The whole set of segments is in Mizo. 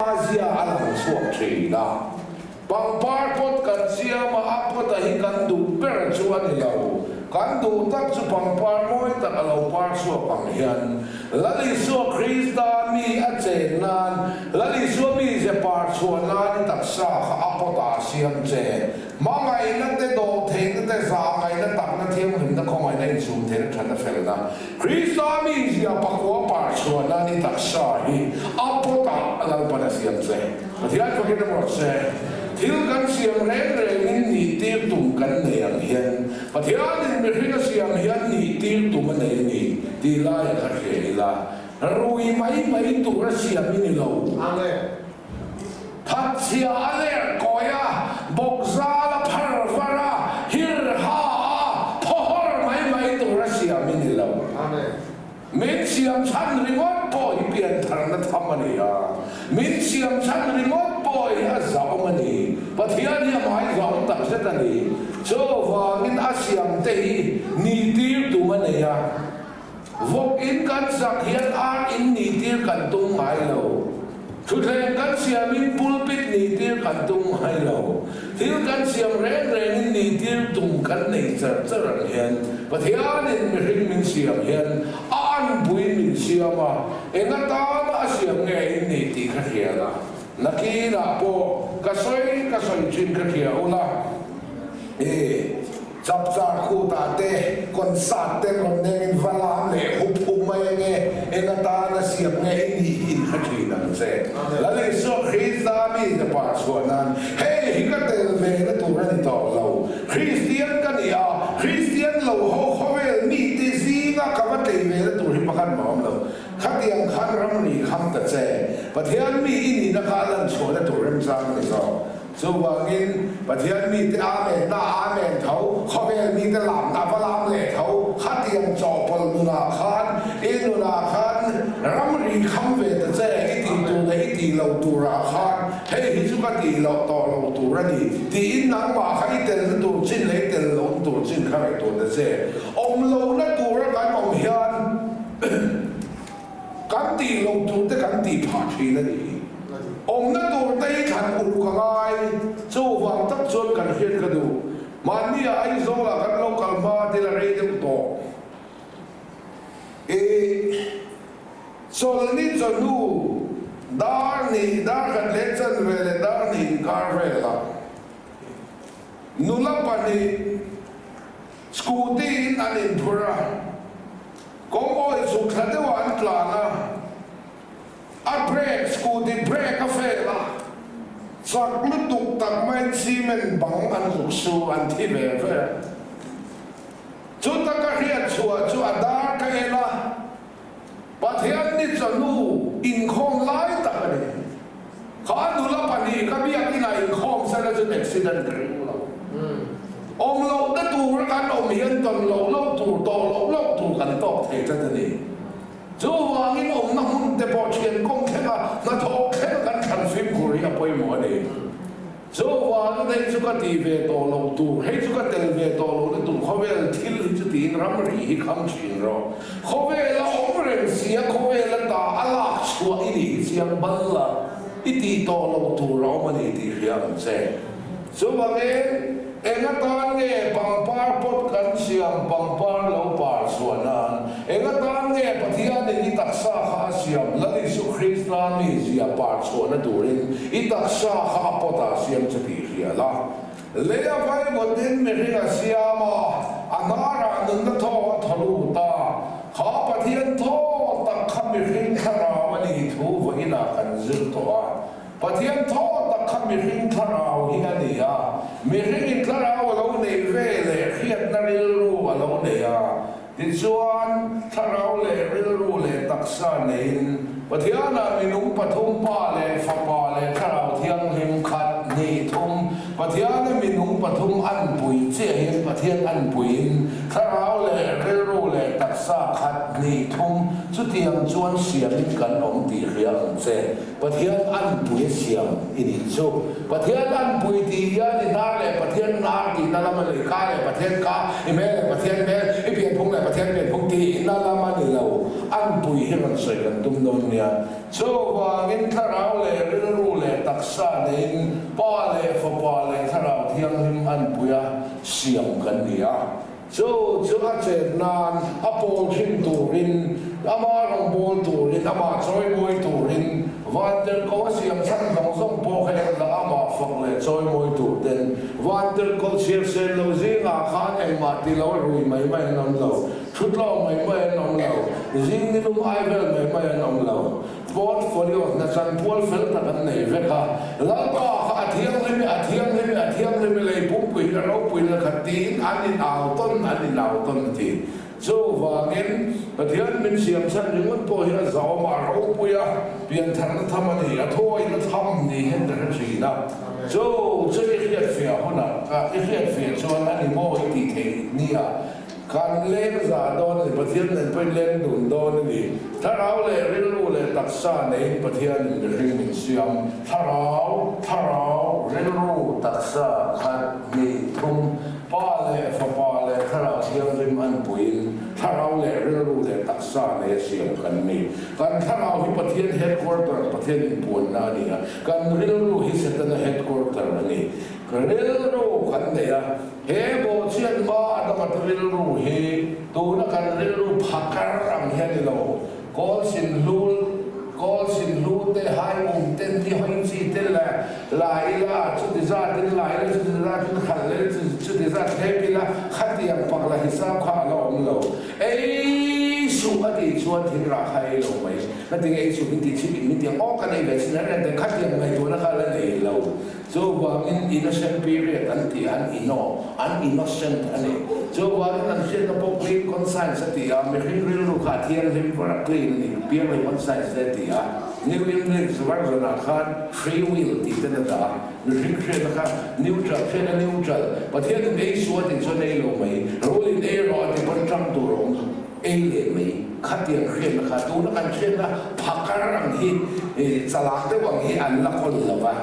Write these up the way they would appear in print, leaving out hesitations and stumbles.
A zia a lang chhuak thin a. Pangpar pot kan siam a, a pot a hi kan duh ber chu a ni lo. Kan duh tak chu pangpar mawi tak a lo par chhuak ang hian Lal Isua Krista mi a chen nan, Lal Isua mi ze par chhuah nan i taksa kha a pot ah a siam che. Hmangaihna te, dawhtheihna te, zahngaihna, takna, thianghlimna, khawngaihna, insumtheihna, thatna, felna, Krista mizia pakua par chhuah nan i taksa hi a pawtah Lalpan a siam che. Pathian fakin a rawt se. Thil kan siam reng rengin nih tir tum kan nei ang hian Pathianin mihring a siam hian nih tir tum a nei a ni tih lai a kha hria ila, rui mai mai tur a siam i ni lo. Amen. Thatchhia a ler kawi a, bawk zal a phar var a, hir ha a, phaw hawr mai mai tur a siam i ni lo. Min siam chhan ringawt pawh hi piantharna tham a ni a, min siam chhan ringawt pawh hi a zahawm a ni. Pathian hi a hmai zahawm tak zet a ni. Chuvangin a siamte hi ni tir tum a nei a. Vawk in kan sak hian ar in nih tir kan tum ngai lo. Thutthleng kan siam in pulpit nih tir kan tum ngai lo. Thil kan siam reng reng in nih tir tum kan nei char char ang hian Pathian in mihring min siam hian a anpui min siam a, eng atana a siam nge in nih tih ka hria la. Nakinah pawh ka sawi ka sawi thin ka hria ula. E. Chapchar khutah te concert te rawn nengin va lam leh hup hup mai ange, eng atana siam nge i nih hi in hre thin ang che. Lal Isua Krista mi te par chhuah nan hei hi ka tel ve na tur a ni tawh lo. Kristian ka ni a, Kristian lo ho khawvel mi te zinga ka va tlei ve na tur hi pakhat mah awm lo. Khatiang khan ramri kham ta che. Pathian mi i nihna kha a lan chhuahna tur remchang a ni zawk. Chuvangin, Pathian mite Amen na Amen tho, khawvel mite lamna va lam leh tho, khatiang chawhpawlh nunah khan, i nunah khan ramri kham ve ta che, i tih tur leh i tih loh turah khan hei hi chu ka tih loh tawh lo tur a ni, tiin nangmah kha i telna tur chin leh i tel lohna tur chin kha ngaihtuah ta che. Awm lohna tura kan awm hian Kan tih loh tur te kan tih phah thin a ni. Awmna tur te hi thlan uluk a ngai. Chuvang tak chuan kan hriat ka duh. Mahni ah Aizawl ah kan lo kal hma thil a rei deuh tawh. I chawlhni chawhnu dar nih dar khat leh chanve leh dar nih inkar velah nula pahnih scooty in an inphur a. Kawng awih chhuk thla deuh ah an tlan a, a brake, scooty brake a fail a, chak lutuk tak maiin cement bang an zuk su, an thi ve ve a. Chuta ka hriat chhuah chu a dar ka en a, Pathian ni chawhnu inkhawm lai tak a ni. Kha nula pahnih ka biakinah inkhawm sela chuan accident ka ring lo. Awm lohna tur kan awm hian tawn loh loh tur, tawh loh loh tur kan tawk thei tlat a ni. Chuvangin awmna hmun te pawh thian kawng thlenga hnathawh thlenga kan thlan fimkhur hi a pawimawh a ni. Chuvangin hei chu ka tih ve tawh loh tur, hei chu ka tel ve tawh lohna tur khawvel thil hi chu tiin ramri hi kham thin rawh. Khawvela awm reng sia khawvela ta a lak chhuah i nih hi chiang bal la, i tih tawh loh tur a awm a ni tih hria ang che. Chuvangin eng atan nge pangpar pawt kan siam pangpar lo par chhuah nan? Eng atan nge Pathianin i taksa kha a siam Lal Isu Krista mizia par chhuahna turin i taksa kha a pawtah siam che tih hria la? Lei a vaivawtin mihring a siam a, a hnarah nunna thaw a thaw lut a. Kha Pathian thaw tak kha mihring thlarau a nih thu vawiinah kan zir tawh a. Pathian thaw tak kha mihring thlarau hi a ni a, mihringin thlarau a lo neih ve leh hriatna rilru a lo nei a. Tichuan, thlarau leh rilru leh taksa neiin Pathianah minung pathum Pa leh Fapa leh Thlarau Thianghlim khat hnih thum Pathiana minung pathum anpui chiah hian Pathian anpuiin thlarau leh rilru leh taksa. taksa khat, hnih, thum, chutiang chuan siamin kan awm tih hria ang che. Pathian anpui a siam i nih chu. Pathian anpui tih hian i hnar leh Pathian hnar tihna lam a ni, ka leh Pathian ka, i hmel leh Pathian hmel, i pianphung leh Pathian pianphung tihna lam a ni lo. Anpui hi rawn sawi kan tum dawn nia. Chuvangin thlarau leh rilru leh taksa neiin Pa leh Fapa leh Thlarau Thianghlim anpuia siam kan ni a. Chu chu a chet nan a pawl thin turin, ama rawngbâwl turin, amah chawimawi turin, vantirhkoh a siam chhan zawng zawng pawh kha en la amah fak leh chawimawi tur ten vantirhkoh chhiar sen lo zingah khan engmah ti lo a rui mai mai an awm lo, thutlawm mai mai an awm lo, zing ni lum ai vel mai mai an awm lo. Portfolio hna chanpual fel tak an nei vek a, Lalpa kha a thianghlim e, a thianghlim e, a thianghlim e, lei pumpui hi a ropui na khat tiin an in au tawn, an in au tawn a ti. Chuvangin, Pathian min siam chhan ringawt pawh hi a zahawm a, a ropui a, piantharna tham a ni, a thuawihna tham ni hian ka hre thin a. Chu chu i hriatfiah hunah, i hriatfiah chuan a ni maw i tih theih nia. Kan leng zah dawn a ni, Pathian nen pawhin leng dun dawn a ni. Thlarau leh rilru leh taksa neiin Pathianin mihring min siam. Thlarau, thlarau, rilru, taksa, khat, hnih, thum, Pa leh Fapa leh Thlarau Thianghlim an puiin thlarau leh rilru leh taksa nei a siam kan ni. Kan thlarau hi Pathian headquarter, Pathian inpuanna a ni a, kan rilru hi Setana headquarter a ni. Rilru kan nei a. He bawhchhiat hma a dama te rilru hi tuna kan rilru phakar ang hi a ni lo. Kawl sin hlul, kawl sin hlu te, hai um te, ni hawi chi te leh la ila, chuti zat in la ila, chuti zat in khalh leh ila, chuti zat thlep ila, khatiang pak la hisap kha a la awm lo. Ei suh a tih chuan thing rah kha ei lo mai. Khatiang ei suh min tih chhip in min ti ang, aw kan ei ve chin reng reng te, khatiang ngaihtuahna kha a la nei lo. Chuvangin innocent period an ti a, an inno, an innocent a ni. Chuvangin an hriatna pawh clean conscience a ti a, mihring rilru kha a thianghlim var a clean a ni, pianglei conscience te a ti a. New English version ah khan free will tih ten a dah a, mihring hriatna kha neutral, hriatna neutral, Pathianin ei suh a tih chuan ei lo mai, rulin ei rawh a tih pawn ṭang tur a awm lo. Ei leh mai, khatiang hriatna kha tuna kan hriatna phakar ang hi chalak deuh ang hi an la kawl lo va,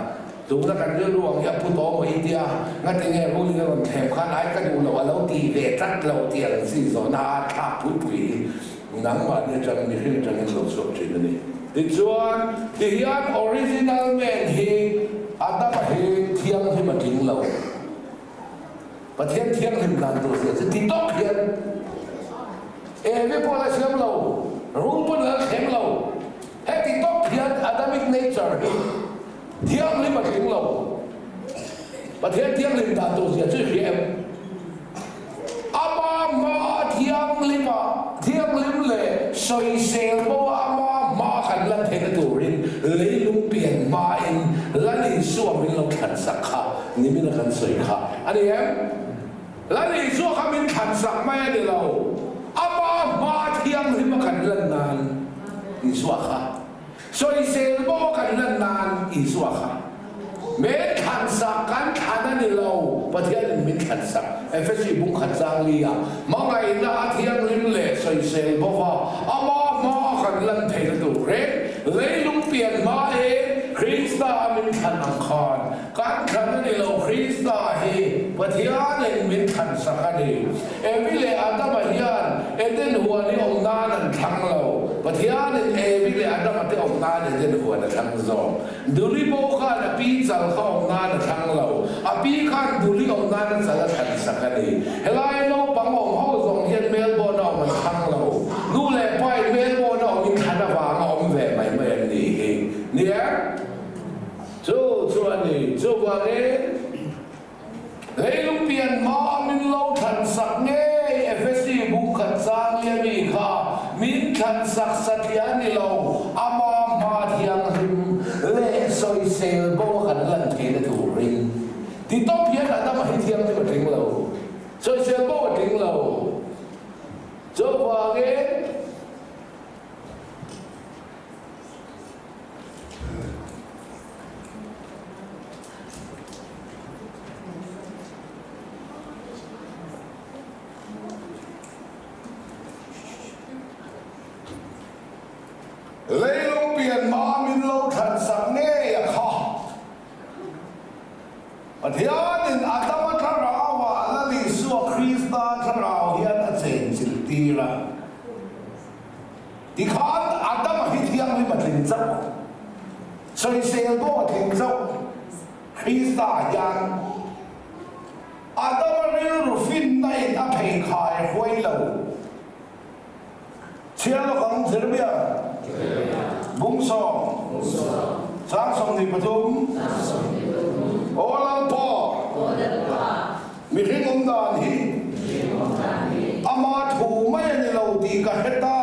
tuna kan rilru ang hi a pu tawh maw i tia, ngatinge ruling a rawn thlem khan ai ka duh lo a lo ti ve tlat lo tih ang chi zawhna a thlak pui pui hi nangmahni atang mihring atangin lo chhuak thin a ni. Tichuan, tihian original man hi Adama hi thianghlim a tling lo. Pathian thianghlim dan tur zia chu ti tawp hian Eve pawh la siam lo, rul pawn la thleng lo. Heti tawp hian Adamic nature hi thianghlim a tling lo. Pathian thianghlim dan tur zia chu i hria em? Ama hma thianghlima thianghlim leh sawisel bo a ama hma kan lan theihna turin leilung pian hmain Lal Isua min lo thlansak kha nimina kan sawi kha a ni em? Lal Isua kha min thlansak mai a ni lo, ama hma thianghlima kan lan nan Isua kha. Sawisel bo a kan lan nan Isua kha min thlansak kan thlan a ni lo, Pathianin min thlansak. Efesi bung khat zang li ah hmangaihna a thianghlim leh sawisel bo va ama hma a kan lan theihna tur reng leilung pian hma in Krista a min thlan ang khan kan thlan a ni lo, Krista hi Pathianin min thlansak a ni. Evi leh Adama hian Eden huan hi awm nan an thlang lo. Pathianin Evi leh Adama te awm nan Eden huan a thlang zawk. Duli pawh khan a pi chal kha awm nan a thlang lo. A pi khan duli awm nan a chal a thlan sak a ni. Helai naupang awm ho zawng hian Melbourne a awm an thlang lo. Nu leh pa in Melbourne a awm in thlan avanga awm ve mai mai an nih hi. Ni em? Chu chu a ni. Chuvangin. Leilung pian hma min lo thlan sak ngei Efesi bung khat chang i a mi kha min thlan sak satliah a ni lo, ama hma thianghlim leh sawisel bo a kan lan theihna turin ti tawp hian Adama hi thianghlim a tling lo, sawisel bo a tling lo. Chuvangin. hlawhtling chauh Krista hian Adama rilru finna in a pheikhai huai lo. Chhiar lawk ang Jeremia Bungsawm chang 23 Aw Lalpa mihring awm dan hi ama thu mai a ni lo tih ka hre ta.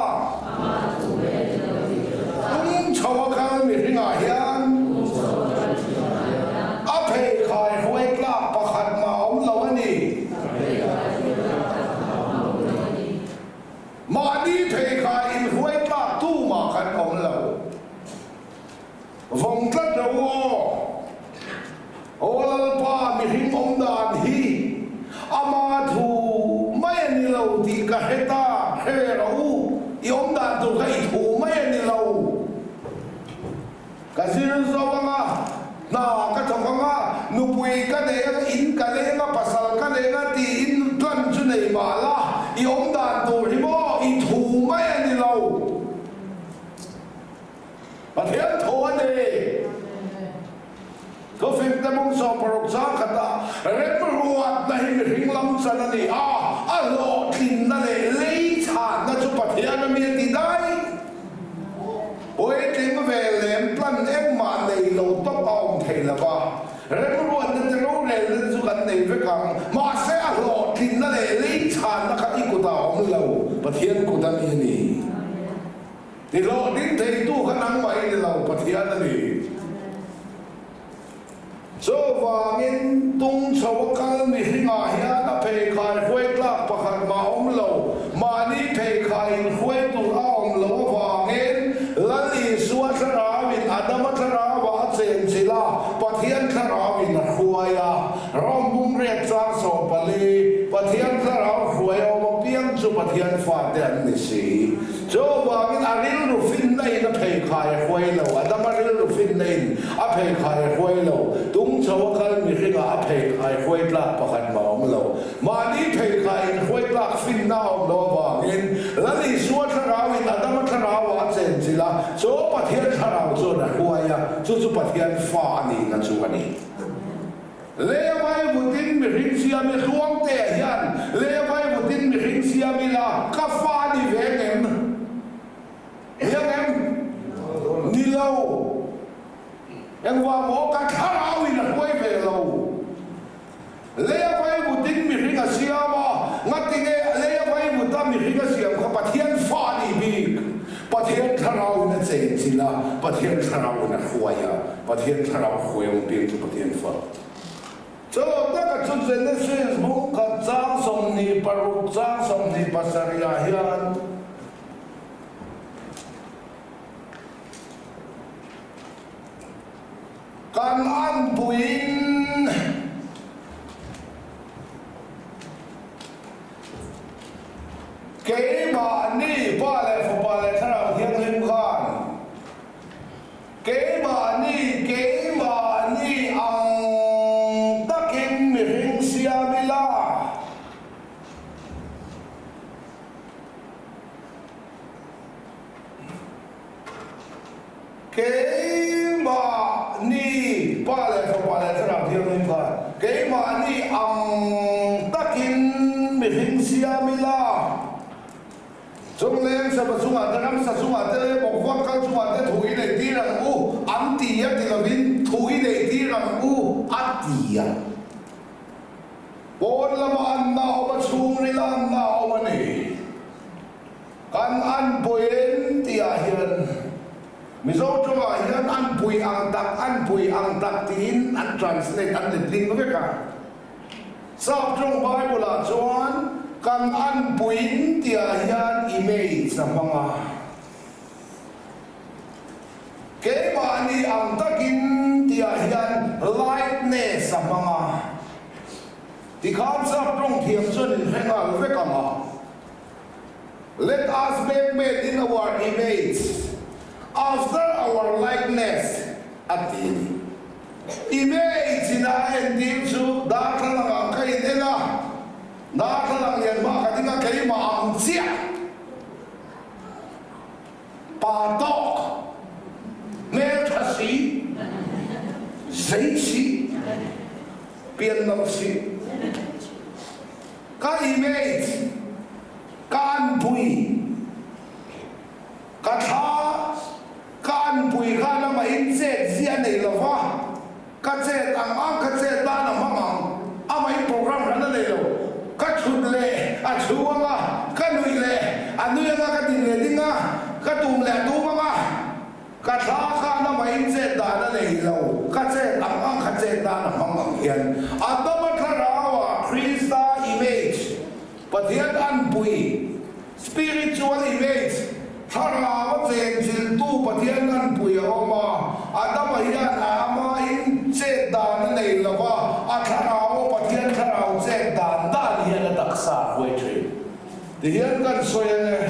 Tung chho a kal mihringah hian a pheikhai hruai tlak pakhat mah a awm lo a ni. Mahni pheikhai inhruai tlak tumah kan awm lo. Vawng tlat ro u aw. Aw Lalpa, mihring awm dan hi ama thu mai a ni lo tih ka hre ta, hre rawh u, i awm dan tur kha i thu mai a ni lo. Ka zir zo ang a, hna ka thawk ang a, nupui ka nei ang, in ka leng a, pasal ka nei ang a tiin plan chu nei mah la, i awm dan tur hi maw i thu mai a ni lo. Pathian tho a ni. Thufim te mung 16 chang khata remruatna hi mihring lam chan a ni a, a hlawhtlinna leh lei chhanna chu Pathian a mi a ti daih. Puitling ve lem plan engmah nei lo tawp a awm thei lo va, remruatna te rorelna te chu kan nei vek ang, mahse a hlawhtlinna leh lei chhanna kha i kutah a awm lo, Pathian kut a mi a ni. I hlawhtling theitu kha nangmah i ni lo, Pathian a ni. Chuvangin tung chho a kal mihringah hian a pheikhai hruai tlak pakhat mah a awm lo. Mahni pheikhai inhruai tur a awm lo avangin Lal Isua thlarauin Adama thlarauah a chenchilh a, Pathian thlarauin a hruai a. Rom bumriat chang 14, Pathian thlarau hruai a awm apiang chu Pathian fate an ni si. Chuvangin a rilru finna in a pheikhai a hruai lo, Adama rilru finna in a pheikhai a hruai lo, tung chho a kal mihringah a pheikhai hruai tlak pakhat mah a awm lo. Mahni pheikhai in hruai tlak finna a awm lo avangin Lal Isua thlarau in Adama thlarauah a chenchilh a, chu Pathian thlarau chuan a hruai a, chu chu Pathian fa a nihna chu a ni. Lei a vaivutin mihring siam i Hluangtea hian lei a vaivutin mihring siam ila ka fa a ni ve ngem? Ni ang em? Ni lo. Engvang maw ka thlarau in a hruai ve lo. Lei a vaivutin mihring a siam a, ngatinge lei a vaivuta mihring a siam kha Pathian fa a nih bik? Pathian thlarau in a chenchilh a, Pathian thlarau in a hruai a. Pathian thlarau hruai awm piang chu Pathian fa. Chaw taka chu Genesis bung khat chang 26 chang 27 ah hian kan anpuiin keimahni Pa leh Fapa leh Thlarau Thianghlim khan Keimahni, keimahni ang takin mihring siam ila. Keimahni, Pa leh Fapa leh Thlarau Thianghlim khan, keimahni ang takin mihring siam ila. Chungleng sava chungah te, ramsa chungah te leh bawkvak kal chungah te thu i neih tir ang u an ti a ti lovin thu i neih tir ang u a ti a. Pawn lama anna a awm a, chhungrila anna a awm a ni. Kan anpuiin tihah hian Mizo tawngah hian anpui ang tak, anpui ang tak tiin an translate, an letling vek a. Sap tawng Bible-ah chuan kan anpuiin tihah hian image a hmang a. Keimahni ang takin tihah hian likeness a hmang a. Tikhan sap tawng thiam chuan in hre nghal vek ang a. Let us make man in our image, after our likeness a ti a ni. Image in a entir chu darthlalang ah ka in en a, darthlalang lian hma ka ding a keimah ang chiah pa tawk hmeltha si. Zei si, pian nalh si. Ka image, ka anpui, ka thla, ka anpui khan amah in chet zia nei lo va, ka chet ang ang ka chet dan a hmang ang, amah in program hran a nei lo, ka thut leh a thu ang a, ka nuih leh a nui ang a, ka din leh ding a, ka tum leh a tum ang a. Ka thla khan amah in chet dan a nei lo, ka chet ang ang kha chet dan a hmang ang hian Adama thlarauah Krista image, Pathian anpui, spiritual image, thlarau a chenchilhtu Pathian anpui a awm a, Adama hian a amahin chet dan a nei lo va, a thlarau a Pathian thlarau chet dan dan hian a taksa a hruai thin. Tihian kan sawi ang e.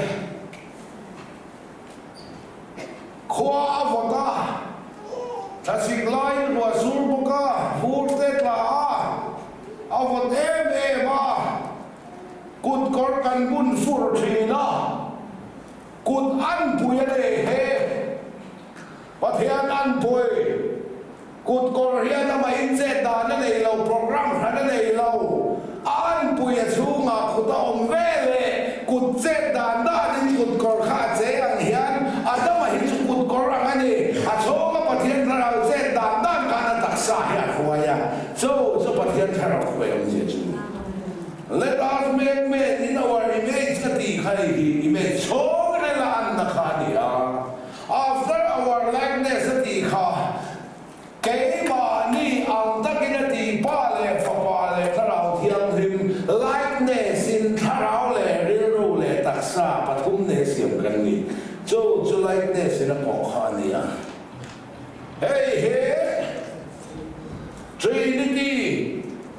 Khua a vawt a, thlasik laiin ruah sur bawk a, vur te tla a, a vawt em em a, kut kawr kan bun fur thin a, kut an pui a nei he, Pathian an pui, kut kawr hian amah in chet dan a nei lo, program hran a nei lo, a an pui a chhungah kut a awm ve leh kut chet dan danin kut kawr kha a che ang hian Adama hi chu kut kawr ang a ni, a chhunga Pathian thlarau chet dan dan khan a taksa hi a hruai a, chu chu Pathian thlarau hruai awmzia chu a ni. Let us make man in our image a tih kha hei hi image chhung rela anna kha a ni a. After our likeness a tih kha keimahni ang takin a tih Pa leh Fapa leh Thlarau Thianghlim likeness in thlarau leh rilru leh taksa pathum nei siam kan ni. Chu chu likeness in a kawh kha a ni a. Hei hi Trinity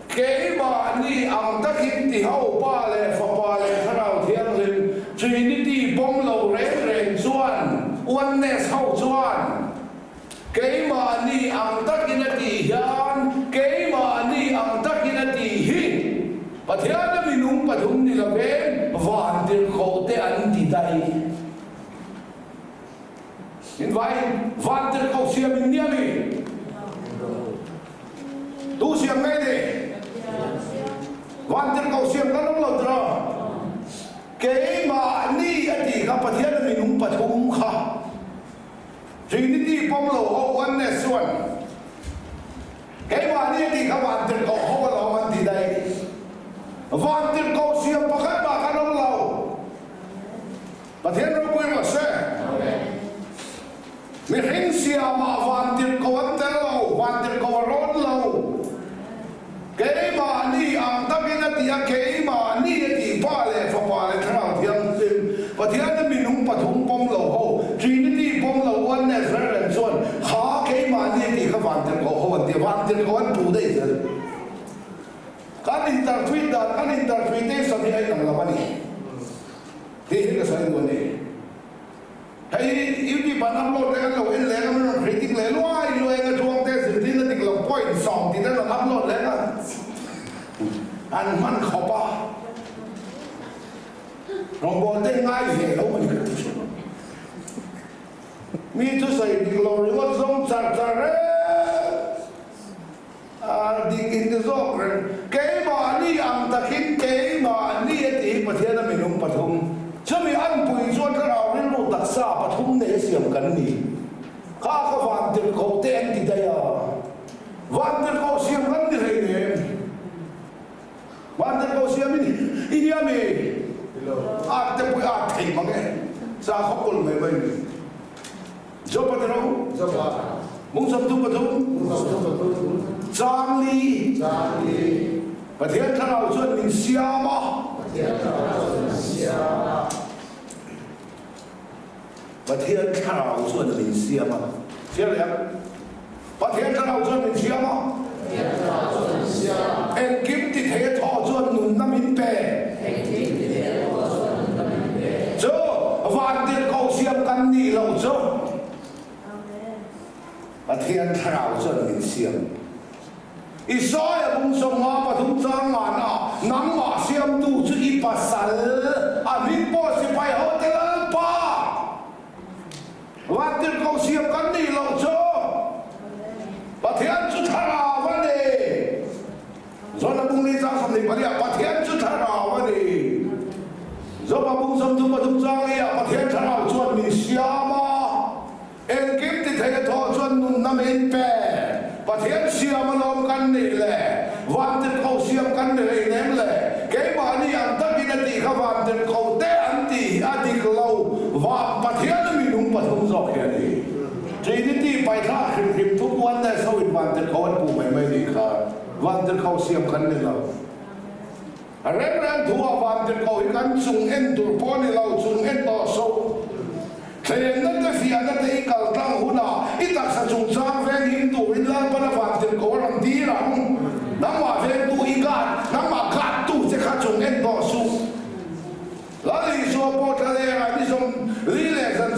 Keimahni ang takin ti ho Pa leh Fapa leh Thlarau Thianghlim Trinity pawm lo reng reng chuan Oneness ho chuan keimahni ang takin a tih hian keimahni ang takin a tih hi Pathiana minung pathum ni lovin vantirhkoh te an ti daih. In vai vantirhkoh siam in nia mi? Tu siam nge ni? Vantirhkoh siam kan awm lo tiraw? Keimahni a tih kha Pathian a minung pathum kha Trinity pawm lo ho oneness chuan keimahni a tih kha vantirhkoh ho alawm an ti daih. Vantirhkoh siam pakhat mah kan awm lo. Pathian ropui rawh se. Mihring siamah vantirhkoh an tel lo, vantirhkoh a rawn lo. Keimahni ang takin a ti a, keimahni a tih Pa leh Fapa leh Thlarau Thianghlim, Pathian a minung pathum pawm lo ho, Trinity pawm lo Oneness reng reng chuan kha keimahni a tih kha vantirhkoh ho an ti a, vantirhkoh an puh daih zel. Kan interpret dan, kan interpretation hi a inang lo a ni. Tih hi ka sawi duh a ni. Hei hi YouTube an upload leh an lo en leng a, min rawn critic leh luai luai anga Tluangte zirtirna dik lo point sawm tih te an rawn upload leng a, an hman khawp a, rawngbawl te ngai ve lo a ni ka ti thin. Mi thusawi dik lo ringawt zawng char char reng. A dik in ti zawk reng. Keimahni ang takin keimahni a ti hi Pathian a minung pathum. Chumi anpui chuan thlarau rilru taksa pathum nei a siam kan ni. Kha kha vantirhkoh te an ti daih a. Vantirhkoh siam kan ni hleinem. Vantirhkoh siam i ni i nia mi? At te pawh i at thei mang e. Sakhaw kawl mai mai ni. Jopa ti ro. Jopa. Mung 30 pathum. Mung 33. Chang li. Chang li. Pathian thlarau chuan min siam a. Pathian thlarau chuan min siam a. Pathian thlarau chuan min siam a. Chhiar leh ang. Pathian thlarau chuan min siam a. Pathian thlarau chuan min siam a. Engkim ti thei a thaw chuan nunna min pe. Engkim ti thei a thaw chuan nunna min pe. Chu vantirhkoh siam kan nih loh chu Pathian thlarau chuan min siam. I sawi a bung 53 chang ngana nangmah siamtu chu i pasal a hming pawh sipai hote Lalpa. Vantirhkoh siam kan nih loh chu Pathian chu paliah Pathian chu thlarau a ni. Joba bung 33 chang leiah Pathian thlarau chuan min siam a. Engkim ti thei a thawh chuan nunna min pe. Pathian siam alawm kan nih le, vantirhkoh siam kan ni hlei nem le, keimahni ang takin a tih kha vantirhkoh te an tih hi a dik lo, van Pathian a minung pathum zawk hi a ni. Trinity paithlak hrim hrim thu oneness ho in vantirhkoh an puh mai mai nih kha vantirhkoh siam kan ni lo. Remrel thu a vantirhkoh hi kan chung en tur pawh a ni lo, chung en tawh suh. Thlenna te fiahna te i kal tlang hunah i taksa chungchang veng him turin Lalpana vantirhkoh a rawn dir ang. Nangmah vengtu i guard, nangmah guard tu che kha chung en tawh suh. Lal Isua pawh thlalengah ni 40 leh zan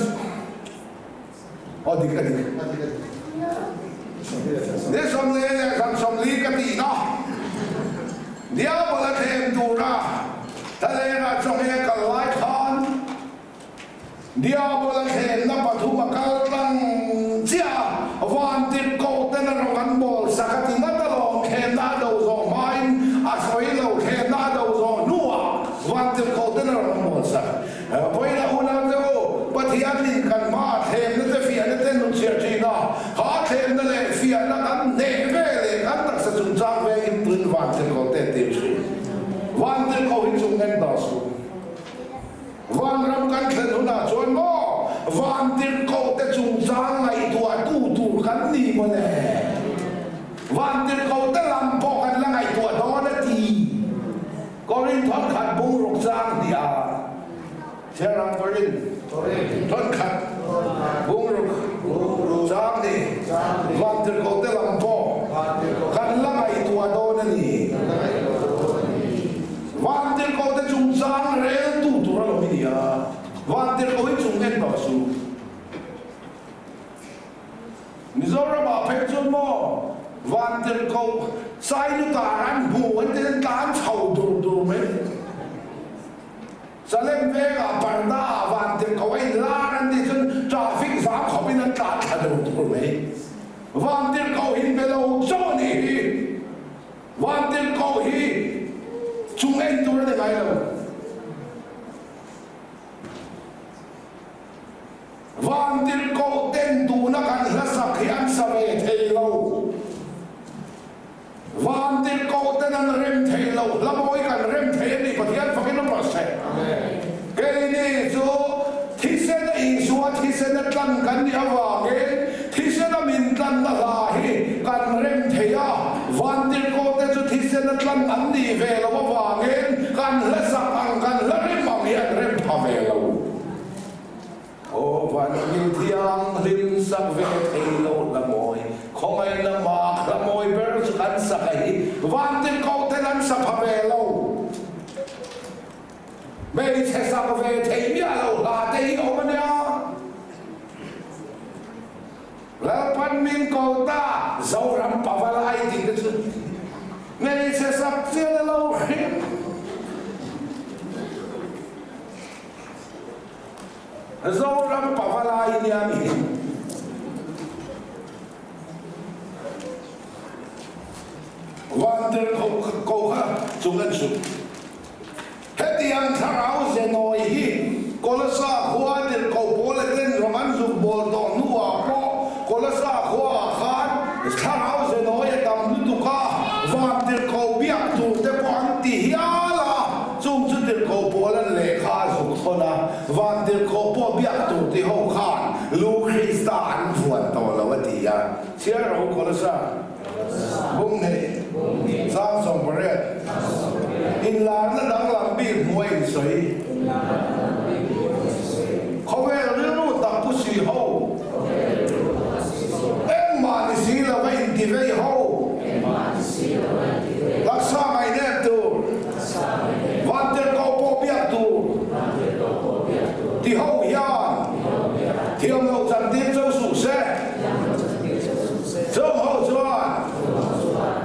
Aw dik a dik. Ni 40 leh zan 40 ka tihna Diabol a thlem tura thlalengah chawnge kal lai khan Diabol a thlemna pathum a kal tlang chiah a, vantirhkoh ten a rawng an bawl sak a ti ngat alawm, thlemna a do zawh hmain a sawi lo, thlemna a do zawh hnuah vantirhkoh ten a rawng an bawl sak. Vawiina unaute u, Pathianin kan hmaah thlemna te fiahna te hnutchhiah thin a, kha thlemna leh fiahna kan hneh ve leh kan taksa chungchang vengin tuin vantirhkoh te tir thin. Vantirhkoh hi chung en dah suh. Vanram kan thlen hunah chuan maw vantirhkoh te chungchang ngaihtuah tu tur kan ni maw le? Vantirhkoh te lam pawh kan la ngaihtuah dawn a ti. Korin thawnkhat bung ruk chang hnih a chhiar ang Korin thawnkhat bung ruk chang hnih vantirhkoh te lam pawh kan la ngaihtuah dawn a ni. Vantirhkoh te chungchang reltu tur a lo i ni a, vantirhkoh hi chung en tawh suh. Mizoramah phei chuan maw Vantirhkoh Sailutar an hmu an ti an tlan chho dur dur mai. Salem vengah parda ah Vantirhkoh a inlar an tih chuan traffic zam khawpin an tlan thla dur dur mai. Vantirhkoh hi be lo chauh a nih hi. Vantirhkoh hi chung en tur a ni ngai lo. Vantirhkoh ten tuna kan hlasak hi an sa ve thei lo. Vantirhkoh ten an rem thei lo. Hla mawi kan rem thei a ni, Pathian fakin awm rawh se. Keini chu thisena Isua thisena tlan kan nih avangin thisena min tlanna hla hi kan rem thei a. Vantirhkoh te chu thisena tlan an nih ve lo avangin kan hlasak ang kan hla rem ang hi an rem pha ve lo. Aw Vanngil thianghlim sak ve thei lo hla mawi, khawngaihna mak hla mawi ber chu kan sak a hi, Vantirhkoh ten an sa pha ve lo. Hmeichhe sak ve thei miah lo hla te hi awm a nia. Lalpan min ko ta, Zoram pavalai tih te chu hmeichhe sak chian a lo hrim. Zoram pavalai nia mi hi. Vantirhkoh ko kha chung en suh. Hetiang thlarau ze nawi hi Kolasa khua tirhkoh Paula ten rawng an zuk bawl tawh hnuah pawh Kolasa khuaah khan thlarau ze nawi a tam lutuk a, vantirhkoh biak tur te pawh an ti hial a. Chung chu tirhkoh Paula'n lehkha a zuk thawn a, van tirhkoh pawh biak tur ti ho khan lu Krista an vuan tawh lo a ti a. Chhiar rawh u Kolosa bung hnih chang 18 inlarna danglam bik hmuh a insawi. Khawvel rilru tak pu si ho, engmah ni si lova intivei ho, taksa ngaihnep tur, Vantirhkoh pawh biak tur ti ho hian thiam loh chantir cho suh se. Chung ho chuan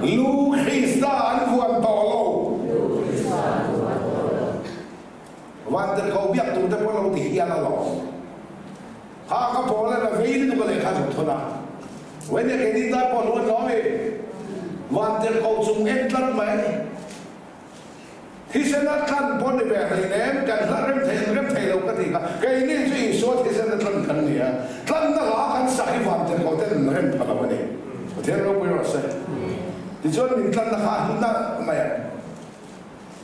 lu Krista an vuan tawh lo. Vantirhkoh biak tur te pawh lo ti hian alawm. Kha ka pawl a la vei lutuk a lehkha zuk thawn a. Vawin keini tan pawh lu an lawm i Vantirhkoh chung en tlat mai. thisena tlan pawh ni ve hleinem, kan hla rem thei an rem thei lo ka ti kha. Keini chu Isua thisena tlan kan ni a, tlanna hla kan sak hi vantirhkoh ten an rem pha lo a ni. Pathian ropui rawh se. Tichuan min tlanna kha a hlu nalh mai a.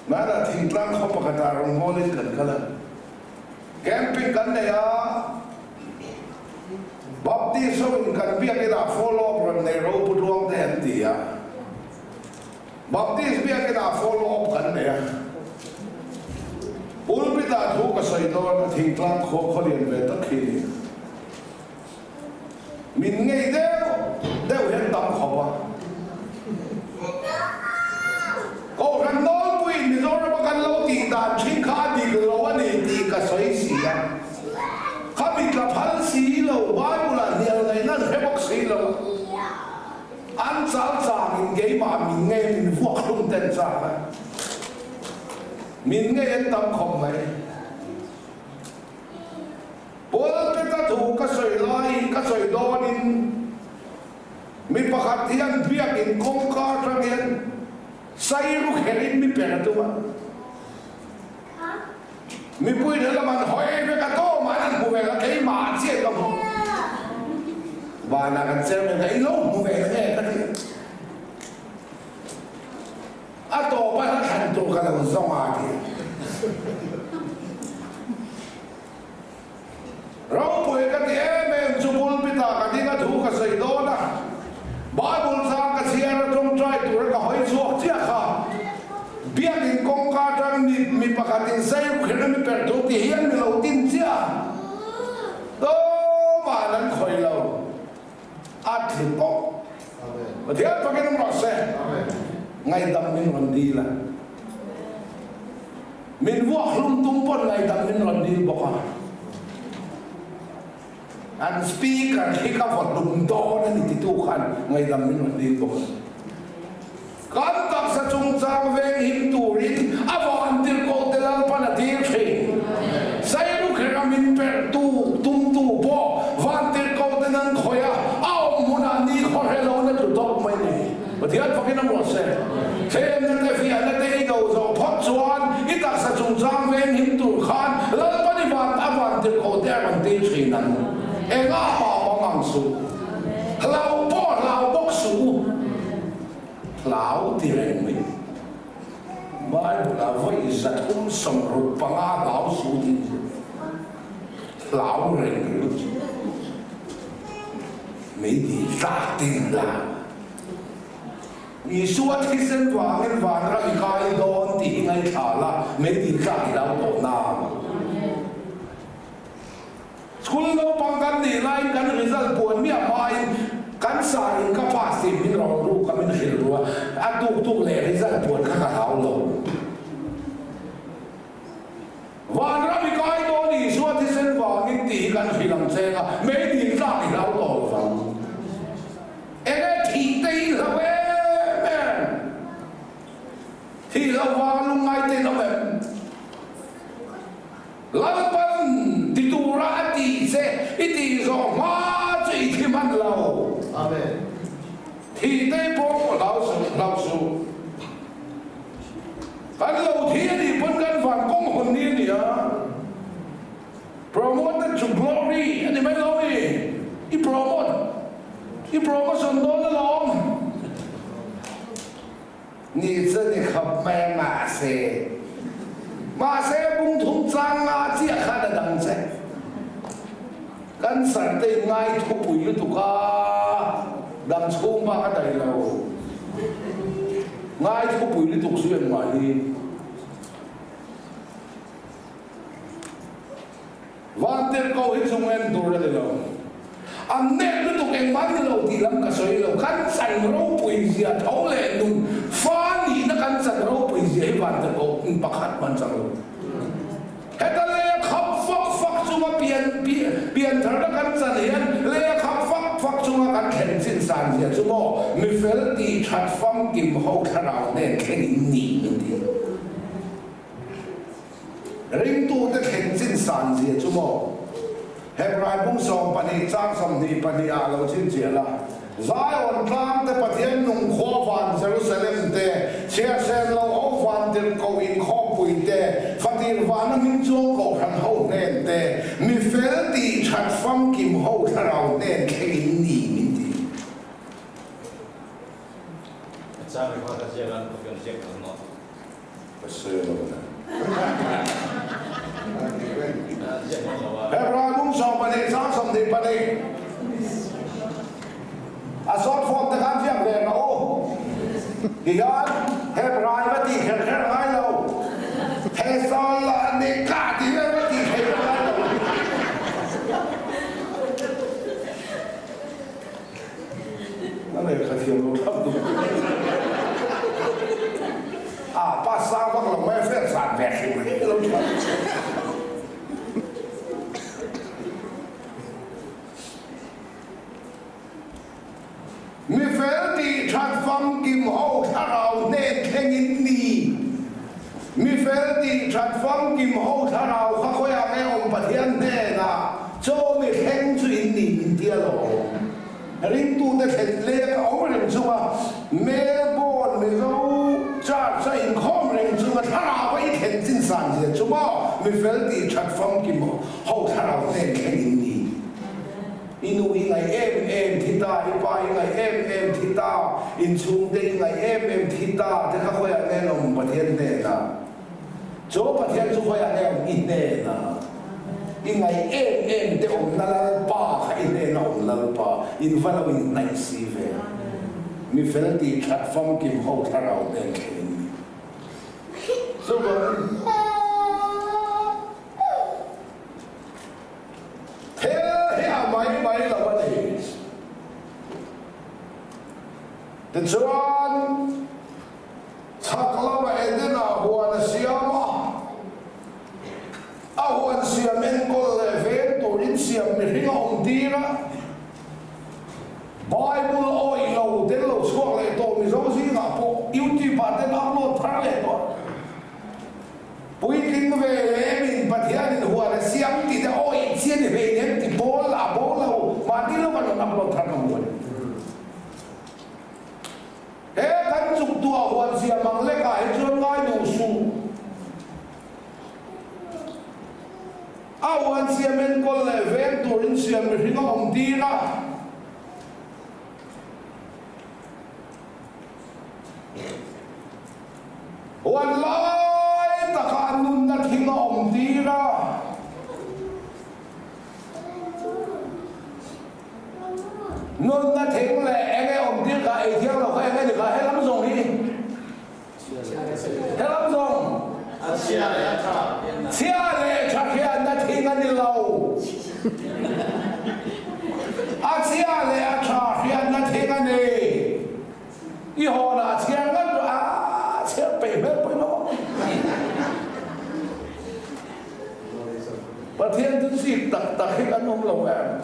Hmanah thingtlang khaw pakhatah rawngbawlin kan kal a. Camping kan nei a, Baptist ho in kan biakin ah follow up rawn nei ro Pu Tluangte an ti a. Baptist biakin ah follow up kan nei a. Pulpit ah thu ka sawi dawn a thingtlang khaw khaw lian ve tak khi ni. Min ngei deuh deuh hian tam khawp a. Kohhran nawlpuiin Mizorama kan lo tih dan thin kha a dik lo a ni tih ka sawi si a. Khami tla phal si lo, Bible ah hnial ngaihna an hre bawk si lo. An chal changin keimah min ngei min vuak hlum ten chak a. Min ngei an tam khawp mai. Pulpit-a thu ka sawi laiin ka sawi dawnin mi pakhat hian biakin kawngka atang hian sairu kherin mi per a tum a. Mipui hna lam an hawi vek a, tawmah an hmu ve la, keimah chiah ka hmu. Vanah kan chairman kha i lo hmu ve nge ka ti. A tawpa hla thlan tur ka lo zawng a ti. Ropui ka ti em em chu pulpit-ah ka ding a thu ka sawi dawn a, Bible chang ka chhiar a tawngtai tura ka hawi chhuak chiah kha Biakin kawngka atang mi mi pakhatin zai kher a mi per tur ti hian mi lo tin chiah a, tumah an khawih lo. A tlu pawh. Pathian fakin awm rawh se. Ngaihdam min rawn dil a. Min vuak hlum tum pawn ngaihdam min rawn dil bawk a. An speaker khi ka vaw hlum dawn a ni titu khan ngaihdam min rawn dil bawk a. Kan taksa chungchang veng him turin a van tirhkoh te Lalpan a tir thin. Sairukher a min perhtu, tumtu pawh van tirhkoh ten an khawih a, a awm hmunah ni khaw hre lo na tlu tawp mai ni. Pathian fakin a ruah se. Thlemna te fiahna te i do zawh phawt chuan i taksa chungchang veng him tur khan Lalpan i van a van tirhkoh te a rawn tir thin ang. Engah mah awm ang suh. Hlau pawh hlau bawk suh u. Hlau ti reng mai. Bible ah vawi 365 hlau suh tih a ziak. Hlau reng ringawt chu meidil tlak tin hlau. Isua thisen vangin vanram i kai dawn tih hi ngaithla la, meidil tlak i hlau tawh nang. School naupang kan nih laiin kan result puan miah hmain kan sar in ka pass tih min rawn ruk a min hrilh ru a, a tuk tuk leh result puan kha ka hlau lo. Vanram i kai dawn Isua thisen vangin tih hi kan hrilh ang cheng a, meidil tlak i hlau tawh lovang. Enge thih te hi hlau em em? Thih loh vanga lungngai te in awm em? Lalpan ti tura a tih che i tih zawh hma chu i thi hman lo. Amen. Thih te pawh hlau suh, hlau suh. Kan lo thi a nih pawn kan van kawng hawn ni a ni a. Promoted to glory a ni mai lo ni. I promote, i promotion dawn alawm. Ni chu ni khawp mai a mahse mahse bungthum chang nga chiah khan a dang che. Kan sar te in ngai thupui lutuk a dam chhung bak a dai lo. Ngai thupui lutuk chu engmah hi. Vantirhkoh hi chung en tur a ni lo. An nep lutuk engmah ni lo tih lam ka sawi lo. Kan chan ropui zia tho leh nun fa nihna kan chan ropui zia hi Vantirhkoh in pakhat hman chang lo. Heta lei a khap fak fak chunga pian piantharna kan chan hian lei a khap fak fak chunga kan thlen chin san zia chu maw mifel tih that famkim ho thlarau hnen thlengin ni min ti. Ringtute thlen chin san zia chu maw? Hebrai bung 12 chang 22 ah lo chhinchhiah la, Zion tlang te Pathian nung khua van Jerusalem te, chhiahsen lo ho van tirhkoh inkhawmpui. chang i kha ziak an copy an ziak tak maw? Ka sawi lo na. Ziak hmang lo a. Hebrai bung 12 chang 22 a short form te khan ziak ve rawh u. Tihian Hebrai va tih kher kher a ngai lo. Thesalonika tih vel va tih theih a ngai lo. A lehkha thiam lo thlap duh. A pa sang vak lo mai fel zan ve hrim hrim lo thlap. Mi fel tih that famkim ho thlarau hnen thlengin ni. Mi fel tih that famkim ho thlarau kha khawiah nge awm Pathian hnenah chaw mi thleng chu in ni min ti alawm. Ringtute thlen lek a awm reng chunga Melbourne Mizo Church a inkhawm reng chunga thlarau a i thlen chin san zia chu maw mi fel tih that famkim ho thlarau hnen thleng in ni. I nu i ngaih em em thi ta, i pa i ngaih em em thi ta, inchhungte i ngaih em em thi ta te kha khawiah nge an awm Pathian hnenah? Chu Pathian chu khawiah nge awm i hnenah? I ngaih em em te awmna Lalpa kha i hnena awm Lalpa, in va lo inhnaih si ve. Mi fel tih that famkim ho thlarau hnen thleng in ni. Chuvangin. Thil hi a mai mai lo a ni. Tichuan, chhak lama Eden-ah huan a siam a, a huan siam enkawl leh veng turin siam mihring a awm tir a. Bible awih lo tel lo chhuak leh tawh Mizo zingah pawh YouTube-ah ten upload thar leh tawh. Puitling ve lemin Pathianin huan a siam tih te awih chi a ni hlei nem ti pawl a bo lo, mahni lo kan rawn upload thar ka hmu a ni. He kan chuktuah huan siam ang lekah hi chuan ngai duh suh. A huan siam enkawl leh veng turin siam mihring a awm tir a. Huan lai takah nunna thing a awm tir a. Nunna thing leh eng e awm tir kha ei thiang lo kha eng e ni kha helam zawng hi helam zawng chhia leh a tha chhia leh tha hriatna thing a ni lo a chhia leh a tha hriatna thing a ni. I hawn ah chhiar ngat rawh a, chhiar peih hmel pawh in awm. Pathian chu chik tak tak hi kan awm lo em?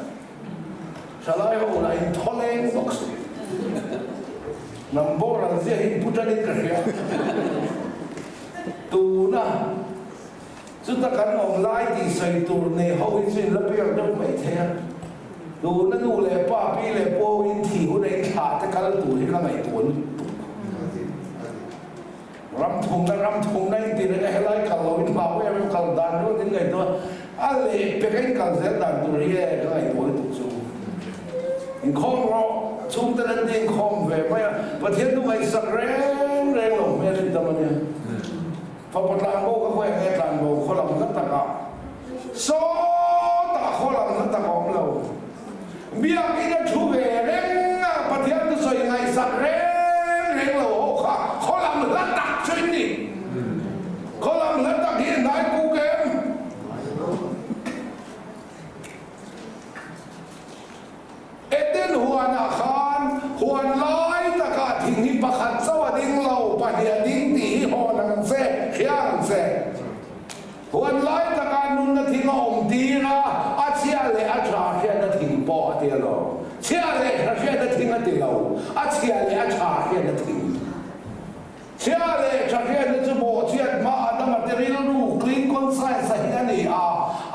Thalai ho lah in thaw leng bawk si. Hnam boral zia hi in pu tan in ka hria. Tuna chuta kan awm lai tih sawi tur nei ho hi chu in la piar deuh mai thei a. Tuna nu leh pa, pi leh pu ho in thih hun a in thlah te kal tur hi ka ngaihtuah lutuk. Ram thumna, ram thumna in ti reng a, helai kal lo in hlau em em kal dan ringawt in ngaihtuah a, a leh pek a in kal zel dan tur hi e ka ngaihtuah lutuk chu. Inkhawm rawh, chhungte lan te inkhawm ve mai a, Pathian chu ngaihsak reng reng lo hmel in tam a nia. Fapa tlanbo ka khawi ang e, tlanbo khaw lam hla takah sawtah khaw lam hla tak a awm lo. Biakinn a thu ve reng a, Pathian thusawi ngaihsak reng reng lo ho kha khaw lam hla tak chu in ni. Khaw lam hla tak hi hnai kuk em? Eden huanah khan huan lai takah thing hi pakhat chauh a ding lo, pahnih a ding tih hi hawn ang che, hria ang che. Huan lai takah nunna thing a awm tir a, a chhia leh a tha hriatna thing pawh a ti alawm. Chhia leh tha hriatna thing a ti lo, a chhia leh a tha hriatna thing. Chhia leh tha hriatna chu bawhchhiat hma Adama te rilru, clean conscience, a hi a ni a.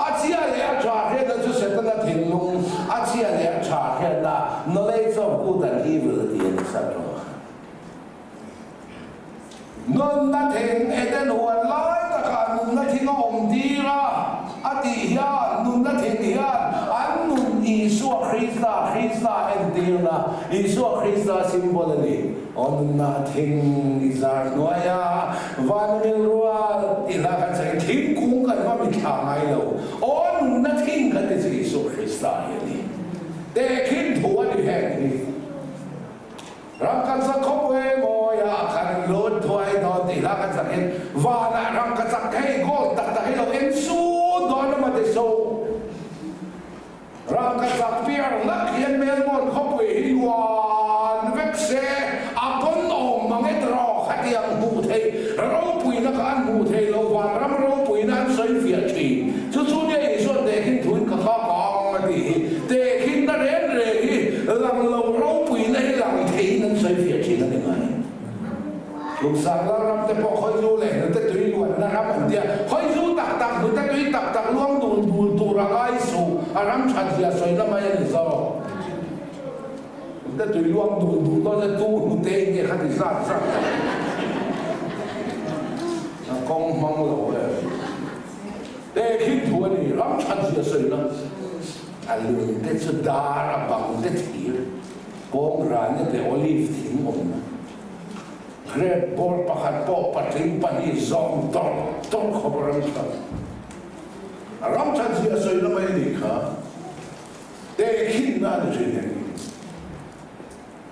A chhia leh a tha hriatna chu Setana thinlung, a chhia leh a tha hriatna, knowledge of good and evil, tih a ni sat rawh. Nunna thing, Eden huan lai takah nunna thing a awm tir a, a tih hian nunna thing hian an nun Isua Krista, Krista entirna. Isua Krista symbol a ni. Aw nunna thing i zar hnuai a, van mil rual tih hla kan sawi thingkung kan va mithla ngai lo. Aw nunna thing kan ti chu Isua Krista hi a ni. Tehkhin thu a ni heng hi. Rangkachak khawpui mawiah kan lut thuai dawn tih hla kan sak hian vanah rangkachak hei gold tak tak hi lo en sut dawn a maw ti suh. Rangkachak piar lak hian Melbourne khawpui hi luan vek se a pawn awm mang e tiraw khatiang hmuh theih ropuina kha an hmuh theih loh vanram ropuina an sawi fiah thin. Chu chu nia Isua'n tehkhin thuin ka kha kang a tih hi. Tehkhinna reng reng hi lang lo ropuina hi lang theiin an sawi fiah thin a ni ngai. Lungsang Lalram te pawh khawizu leh hnute tui luanna ram an tia. Khawizu tak tak hnute tui tak tak luang dul dul tur a ngai suh a ram that zia sawina mai a ni zawk. Hnute tui luang dul dul dawn se tu hnute in nge kha ti zat zat a kawng hmang lo e. Tehkhin thu a ni, ram that zia sawina. A lung te chu dar a bang te thir, pomegranate leh olive thing awmna. Grape bawr pakhat pawh patling pahnih zawm tawrh tawrh khawp a ram that. A ram that zia sawina mai a nih kha. Tehkhinna a ni thin heng hi.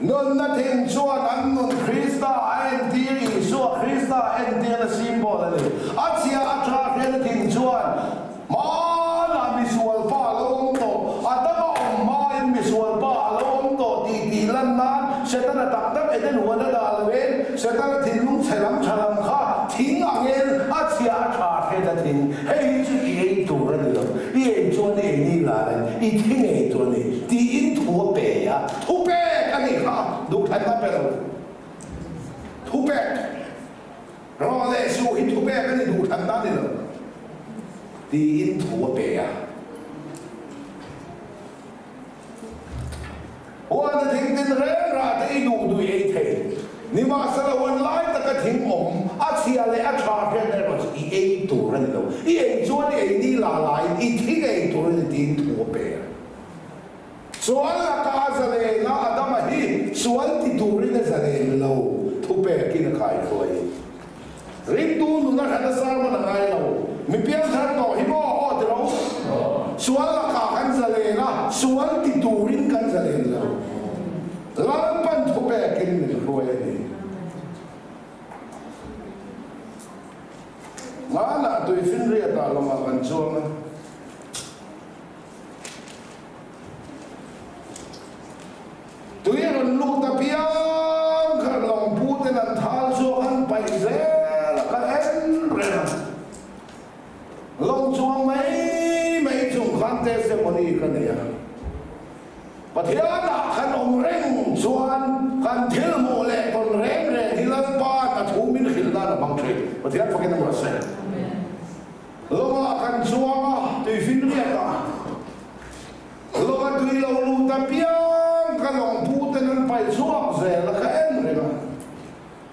Nunna thing chuan an nun Krista a entir, Isua Krista a entirna symbol a ni. A chhia a tha hriatna thing chuan hmanah misual pa a lo awm tawh, a dama awm hmain misual pa a lo awm tawh tih tih lan nan Setana tak tak Eden huan a dah loin Setana thinlung chhe lam tha lam kha thing angin a chhia a tha hriatna thing hei hi chu i ei tur a ni lo, i ei chuan i ei ni la le, i thi ngei tur a ni tiin thu a pe a. Thupek a nih kha, duhthlanna pe lo. Thupek. Rawh leh suh hi thupek a ni, duhthlanna a ni lo. Tiin thu a pe a. Huana thing tin reng rah te i duh duh i ei thei. Nimahsela huan lai taka thing awm, a chhia leh a tha hriat erawh chu i ei tur a ni lo. I ei chuan i ei ni la laiin i thi ngei tur a ni tiin thu a pe a. Sual laka a zalen a, Adama hi sual ti turin a zalen lo, thupekin a kaihruai. Ringtu nun a hran a sermon a ngai lo. Mi piangthar tawh hi maw aw ti ro? Sual lakah kan zalen a, sual ti turin kan zalen lo. Lalpan thupekin min hruai a ni. Hmanah tuifinriatah lawngah kan chuang a. Tui a rawn lut apiang kha lawngpu ten an thal chhuak an paih zel a ka en reng a. Lawng chuang mai mai chung khan testimony ka nei a. Pathianah kan awm reng chuan kan thil hmuh leh tawn reng reng hi Lalpa a thu min hrilh nan a hmang thin. Pathian fakin a mawlh se. Lawngah kan chuang a, tuifinriat ah. Lawnga tui lo lut apiang ka lawng pu ten an paih chhuak zel a, ka en reng a.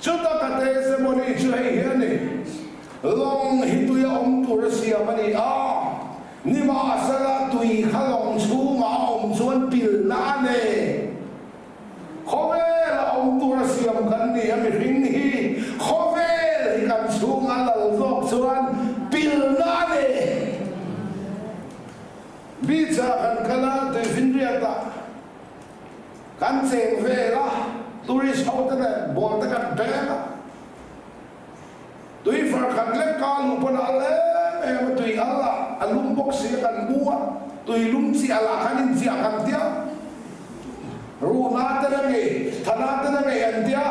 Chuta ka testimony chu hei hi a ni, Lawng hi tui a awm tur a siam a ni a, nimahsela tui kha lawng chhungah a awm chuan pilna a nei. Khawvel a awm tur a siam kan ni a, mihring hi khawvel hi kan chhung a lal zawk chuan pilna a ni. Beach ah kan kal a, tuifinriat ah kan cheng vel a, tourist ho te nen ball te kan peng a, tui far khat lek ka luh pawn a al em em a, tui al ah a lum bawk si a kan bu a, tui lum chiah lah khan inchiah kan tia. Ruhna ten a ngei, thana ten a ngei an tia,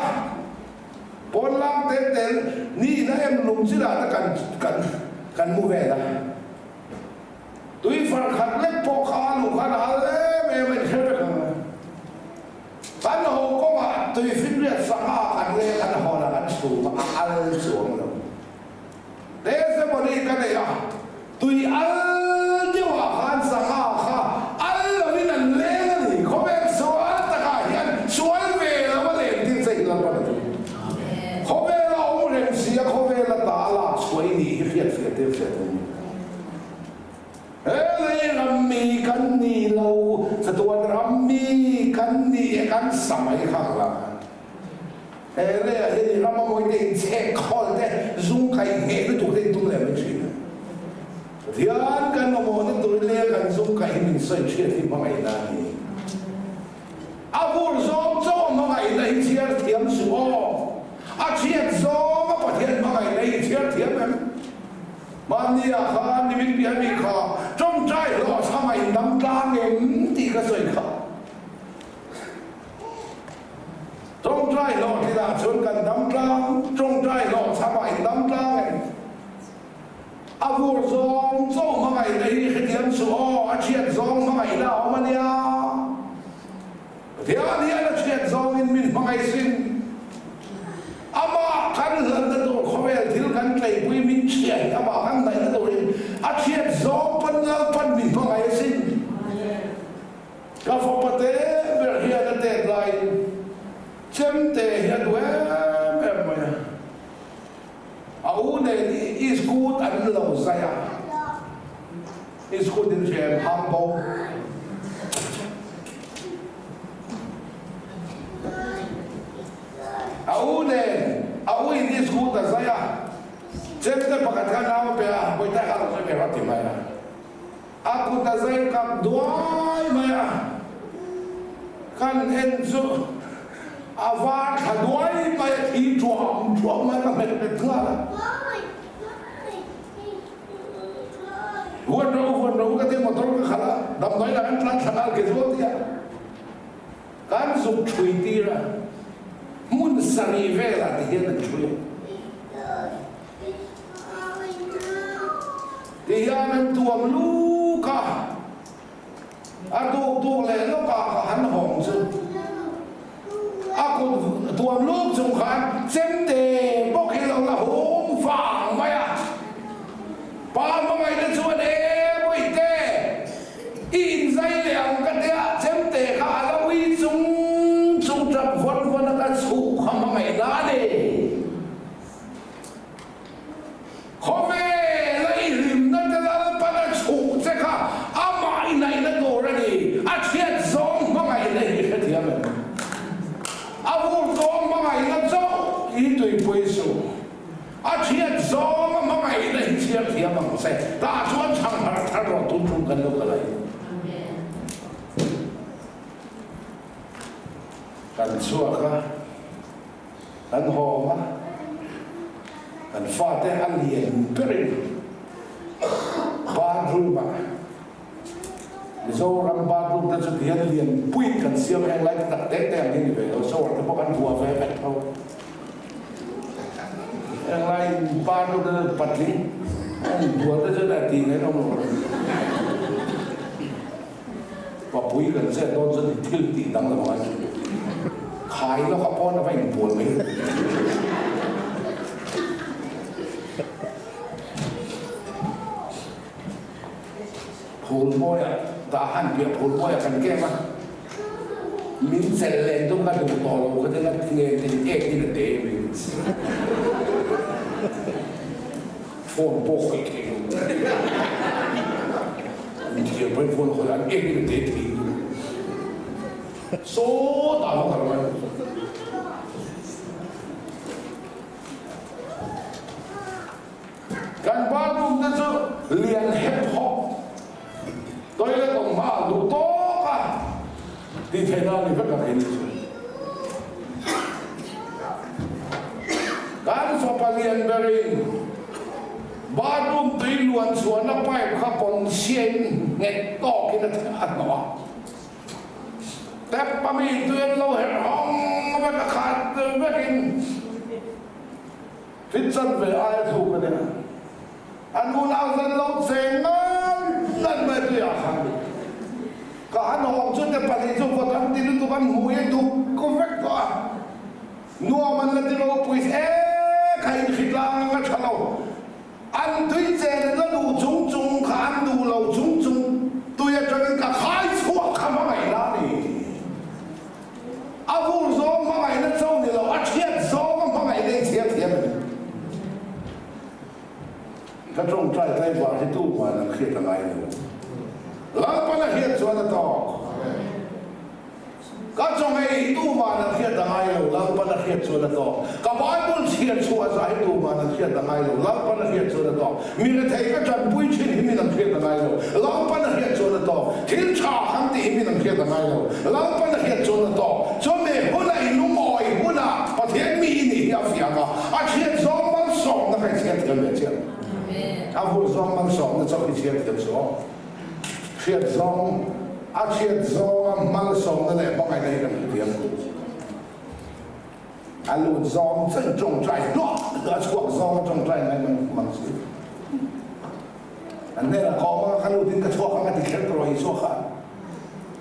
pawn lang te tel nihna em lung chinah te kan kan kan mu vel a. Tui far khat lek pawh kha a luh khan a hal em em a inhre vek ang a. Kan haw kawngah tuifinriat sangha kan leng an hawn a kan chhum a, a al chuang lo. Testimony ka nei a, tui al deuhah khan sangha kha al lovin an leng a ni. Khawvel sual takah hian sual ve lo a len tir che hi Lalpan a duh. Khawvel a awm reng si a, khawvel a ta a lak chhuah i nih hi hriatfiah tir che a tum. He lei. lei ram mi kan ni lo, chatuan ram mi kan ni e kan sa mai kha ang la. He leiah hian i ram a mawi te inchhek khawl te, zung kaih ngheh lutuk te in tum leh mai thin a. Pathian kan mamawhna turin leia kan zung kaih hi min sawi hriat hi hmangaihna a ni. A vur zawng chauh a hmangaihna hi chhiar thiam suh aw. A chhiat zawng a Pathian hmangaihna hi chhiar thiam em? Mahni ah khan nimin piah mi kha tawngtai hlawh chhangah in dam tlang em tih ka sawi kha. Tawngtai hlawhtlin ah chuan kan dam tlang, tawngtai hlawh chhangah in dam tlang em? A vur zawng chauh hmangaihna hi hrethiam suh aw, a chhiat zawng hmangaihna a awm a nia. Pathian hian a chhiat zawngin min hmangaih sin. Amah kan hlanna tur khawvel thil kan tleipui min chhia hi amah kan hnaihna turin a chhiat zawng pawn Lalpan min hmangaih sin. Ka fapa te ber hian a tet laiin chemte hi a duh em em mai a. A u nen i iskut an lo zai a, iskut in hrem hang bo. A u nen a u in iskut a zai a, chemte pakhat kha nau a pe a, Bawitai kha lo zai ve rawh a ti mai a. A kut a zai kap duai mai a, kan en chu a var thla duai mai a, thi thuam thuam mai ka hmet hmet nghal a. Huan ro huan ro ka ti motor ka khalh a, damdawi lah kan tlan thla nghal ke zual tia kan zuk thui tir a, hmun sarih velah ti hian an thui a. Ti hian an tuam luk a, a tuk tuk leh lawk ah ka han hawng chu a kut tuam luk chung khan chemte bawk hi lo la hum vang mai a. Pa hmangaihna chuan e Bawihte, i inzai leh ang ka tia chemte kha a la ui chung chung tap vawn vawn a ka chhuh kha hmangaihna a ni. Khawvela i hlimna te Lalpan a chhuh che kha amah i naihna tur a ni. A chhiat zawng hmangaihna hi i hrethiam em? A vur tawng hmangaihna chauh hi tuipui suh. A chhiat zawng a hmangaihna hi chhiar thiam ang che. Tah chuan chhang harh thar rawh tun tum kan lo kal a hi. Kan chhuak a. Kan hawng a, kan fate a lian berin bathroom ah Mizoram bathroom te chu tihian lian puiin kan siam heng lai te tak te te ang hi ni ve lo, shower te pawh kan vuah ve vek tho. Heng lai bathroom te chu patling a inbual te chuan a tih ngaih awm lo. Papui kan chet dawn chuan i thil tih dang lo a ni. Khai lawka pawn a va inbual mai. Phulmawia dah han piah phulmawia kan kem a, min chelh len chu ka duh tawh lo ka ti a, nge tin ek in a te mai. Phone pawh khawih thei lo. Mithiam pawhin phone khawih an eng in a te thei lo. Sawtah va kal mai. Kan bathroom te chu lian hep hawp toilet awm hma ah duh tawk a tih theih na a ni vek a kei ni chu. Kan fapa lian berin bathroom tui luan chhuahna pipe kha pawnchhiain nghet tawkin a hnawh a. Tap a mi tui an lo herh hawng vek a khat vekin fit chanve aia thluk a nia. An unau zan lo cheng ngan ngan mai tuiah khan ka han hawng chu te pahnih chu vawt an ti lutuk an hmui a duk vek tawh a, nuam an la ti ropui e kha inhritlang ang a tha lo. An tui chen la duh chung chung kha an duh lo chung chung tui atangin ka khai chhuak kha hmangaihna a ni. A vur zawng hmangaihna cho ni lo, a thiat zawng a hmangaihna i chhiar thiam a ni. Ka tawngtai tlaivar hi tu man an hriat a ngai lo. Lalpan a hriat chuan a tawk. Ka chawhmeh hi tuman an hriat a ngai lo, Lalpan a hriat chuan a tawk. Ka Bible chhiar chhuah zah hi tuman an hriat a ngai lo, Lalpan a hriat chuan a tawk. Mi rethei ka tanpui thin hi min an hriat a ngai lo, Lalpan a hriat chuan a tawk. Thil tha kan tih hi min an hriat a ngai lo, Lalpan a hriat chuan a tawk. Chawhmeh huna i lungawi huna Pathian mi i nih hi a fiah a, a hriat zawng malsawmna kha i chhiar thiam ve chiah. A vur zawng malsawmna chauh i chhiar thiam suh aw. Hriat zawng, A hriat zawnga malsawmna leh hmangaihna hi kan hrethiam. A lut zawng chuan tawngtai hluah hluah a chhuak zawnga tawngtai ngai mang mang si. An hnenah ka awm anga ka lutin ka chhuak anga ti kher tawh rawh Isua khan.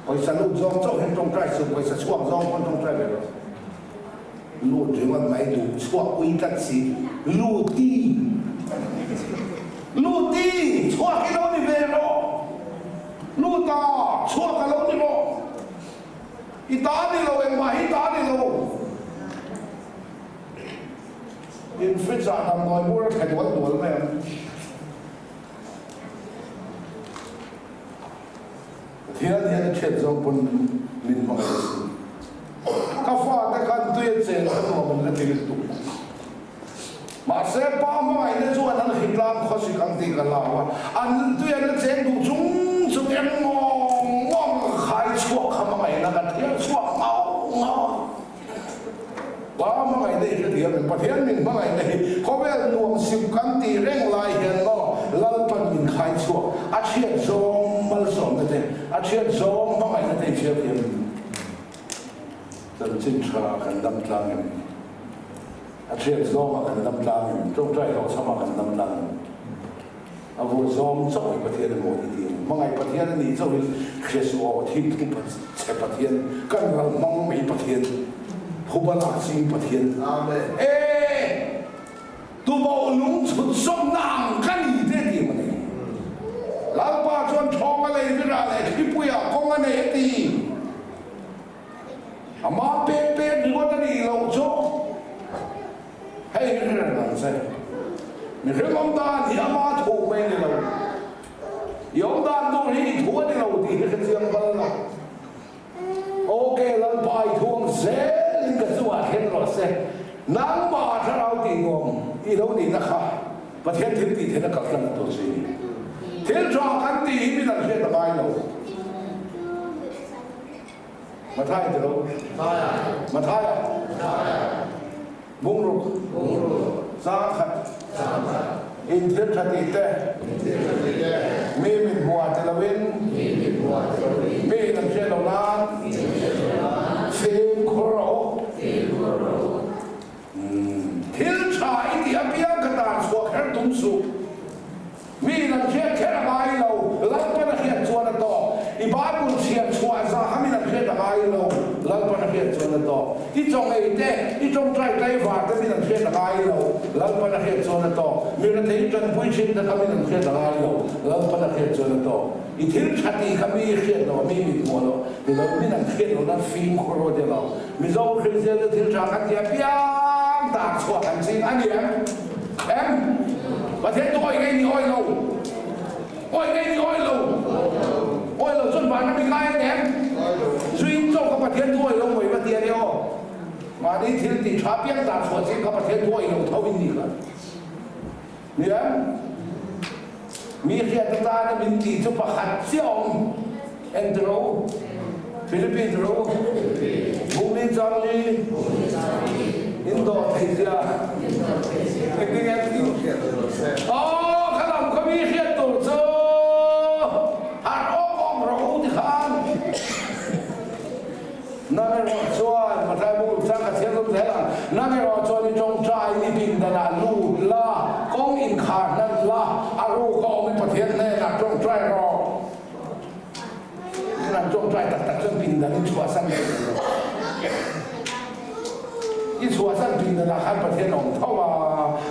Pawisa lut zawng chauh hian tawngtai suh, pawisa chhuak zawng pawn tawngtai ve rawh. Lut ringawt mai duh chhuak ui tlat si. Luti! Luti! Chhuak i lo ni ve rawh! Luta! Chhuak a lo ni rawh! I ta ni lo, engmah hi ta ni lo. In fridge ah damdawi bur a thle dual dual mai ang. Pathian hian a thiat zawng pawn min hmangaih a si. Ka fate khan tui a chen kha nuam an la ti lutuk. Mahse pa hmangaihna chuan an hritlang khawsik ang tih ka hlau a, an tui an la cheng duh chung chung eng ngawng ngawng ka khai chhuak kha hmangaihna ka thiar chhuak ngau ngau a. Pa hmangaihna i hrethiam em? Pathian min hmangaihna hi khawvel nuam sip kan tih reng lai hian maw Lalpan min khai chhuak a thiat zawng malsawmna te, a thiat zawng hmangaihna te i chhiar thiam em? Chanchin tha kan dam tlang em? A thiat zawngah kan dam tlang em? Tawngtai hlawhchhamah kan dam tlang em? A vur zawng chauh hi Pathian emaw ti ti ang. Hmangaih Pathian a nih chauhin hria suh aw, thim thu chhe Pathian, kan ral hmang mai Pathian, phuba lak ching Pathian. Amen. E! Tuboh lung chhut zawmna ang ka ni te ti ang a ni. Lalpa chuan thawng a lei virah leh thlipuiah kawng a nei a ti. Amah pek pek ringawt a nih loh chu. Hei hi hre reng ang che. Mihring awm dan hi ama thu mai a ni lo. I awm dan tur hi i thu a ni lo tih hi hre chiang bal lo. Ok, Lalpa i thu ang zelin ka chungah thlen rawh se. Nangmah thlarau tih nuam i lo nihna kha Pathian thil tih theihna kal tlang tur si. Thil tha kan tih hi min an hriat a ngai lo. Mathaia ti lo. Mathaia. Bungruk. Zangkhat. In thil tha tih te. Mi mit hmuh ah ti loin. Mi in an hriat lo nan. Fimkhur rawh u. Thil tha i tih apiang ka tan chhuah kher tum suh. Mi in an hriat kher a ngai lo, Lalpan a hriat chuan a tawk. I Bible chhiar chhuah zah ham in an hriat a ngai lo, Lalpan a hriat chuan a tawk. I chawngei te, i tawngtai tlaivar te min an hriat a ngai lo, Lalpan a hriat chuan a tawk. Mi rethei tanpui thin te kha min an hriat a ngai lo, Lalpan a hriat chuan a tawk. I thil tha tih kha mi i hriat loh a, mi mit hmuh loh ti lo, min an hriat loh nan fimkhur ruat i lo. Mizo Kristian te thil tha kan ti apiang tar chhuah kan ching a ni em? Em? Pathian chu awi ngei ni awi lo? Awi ngei ni awi lo? Awi lo chuan van a mi kai a ni em? Zuin chauh kha Pathian thu awi lo mawi va ti a ni aw. Mahni thil tih tha apiang tar chhuah ching kha Pathian thu awi lo tho in ni kha. Ni em? Mi hriat atana min tih chu pakhat chiah awm. Eng ti ro? Philippine ti ro? Bungli Changli in dawh thei zia. Engtin nge? Aw, kha lam khaw mi hriat tur chu harh awk awk rawh u ti khan. Nang erawh chuan, Mathai bu chang ka chhiar tum zel ang, nang erawh chuan i tawngtai i pindanah lut la, kawng inkhar hlan la, a ruk a awm i Pathian hnenah tawngtai rawh. Tunah tawngtai tak tak chuan pindan i chhuahsan leh duh lo. I chhuahsan pindanah khan Pathian a awm tho a,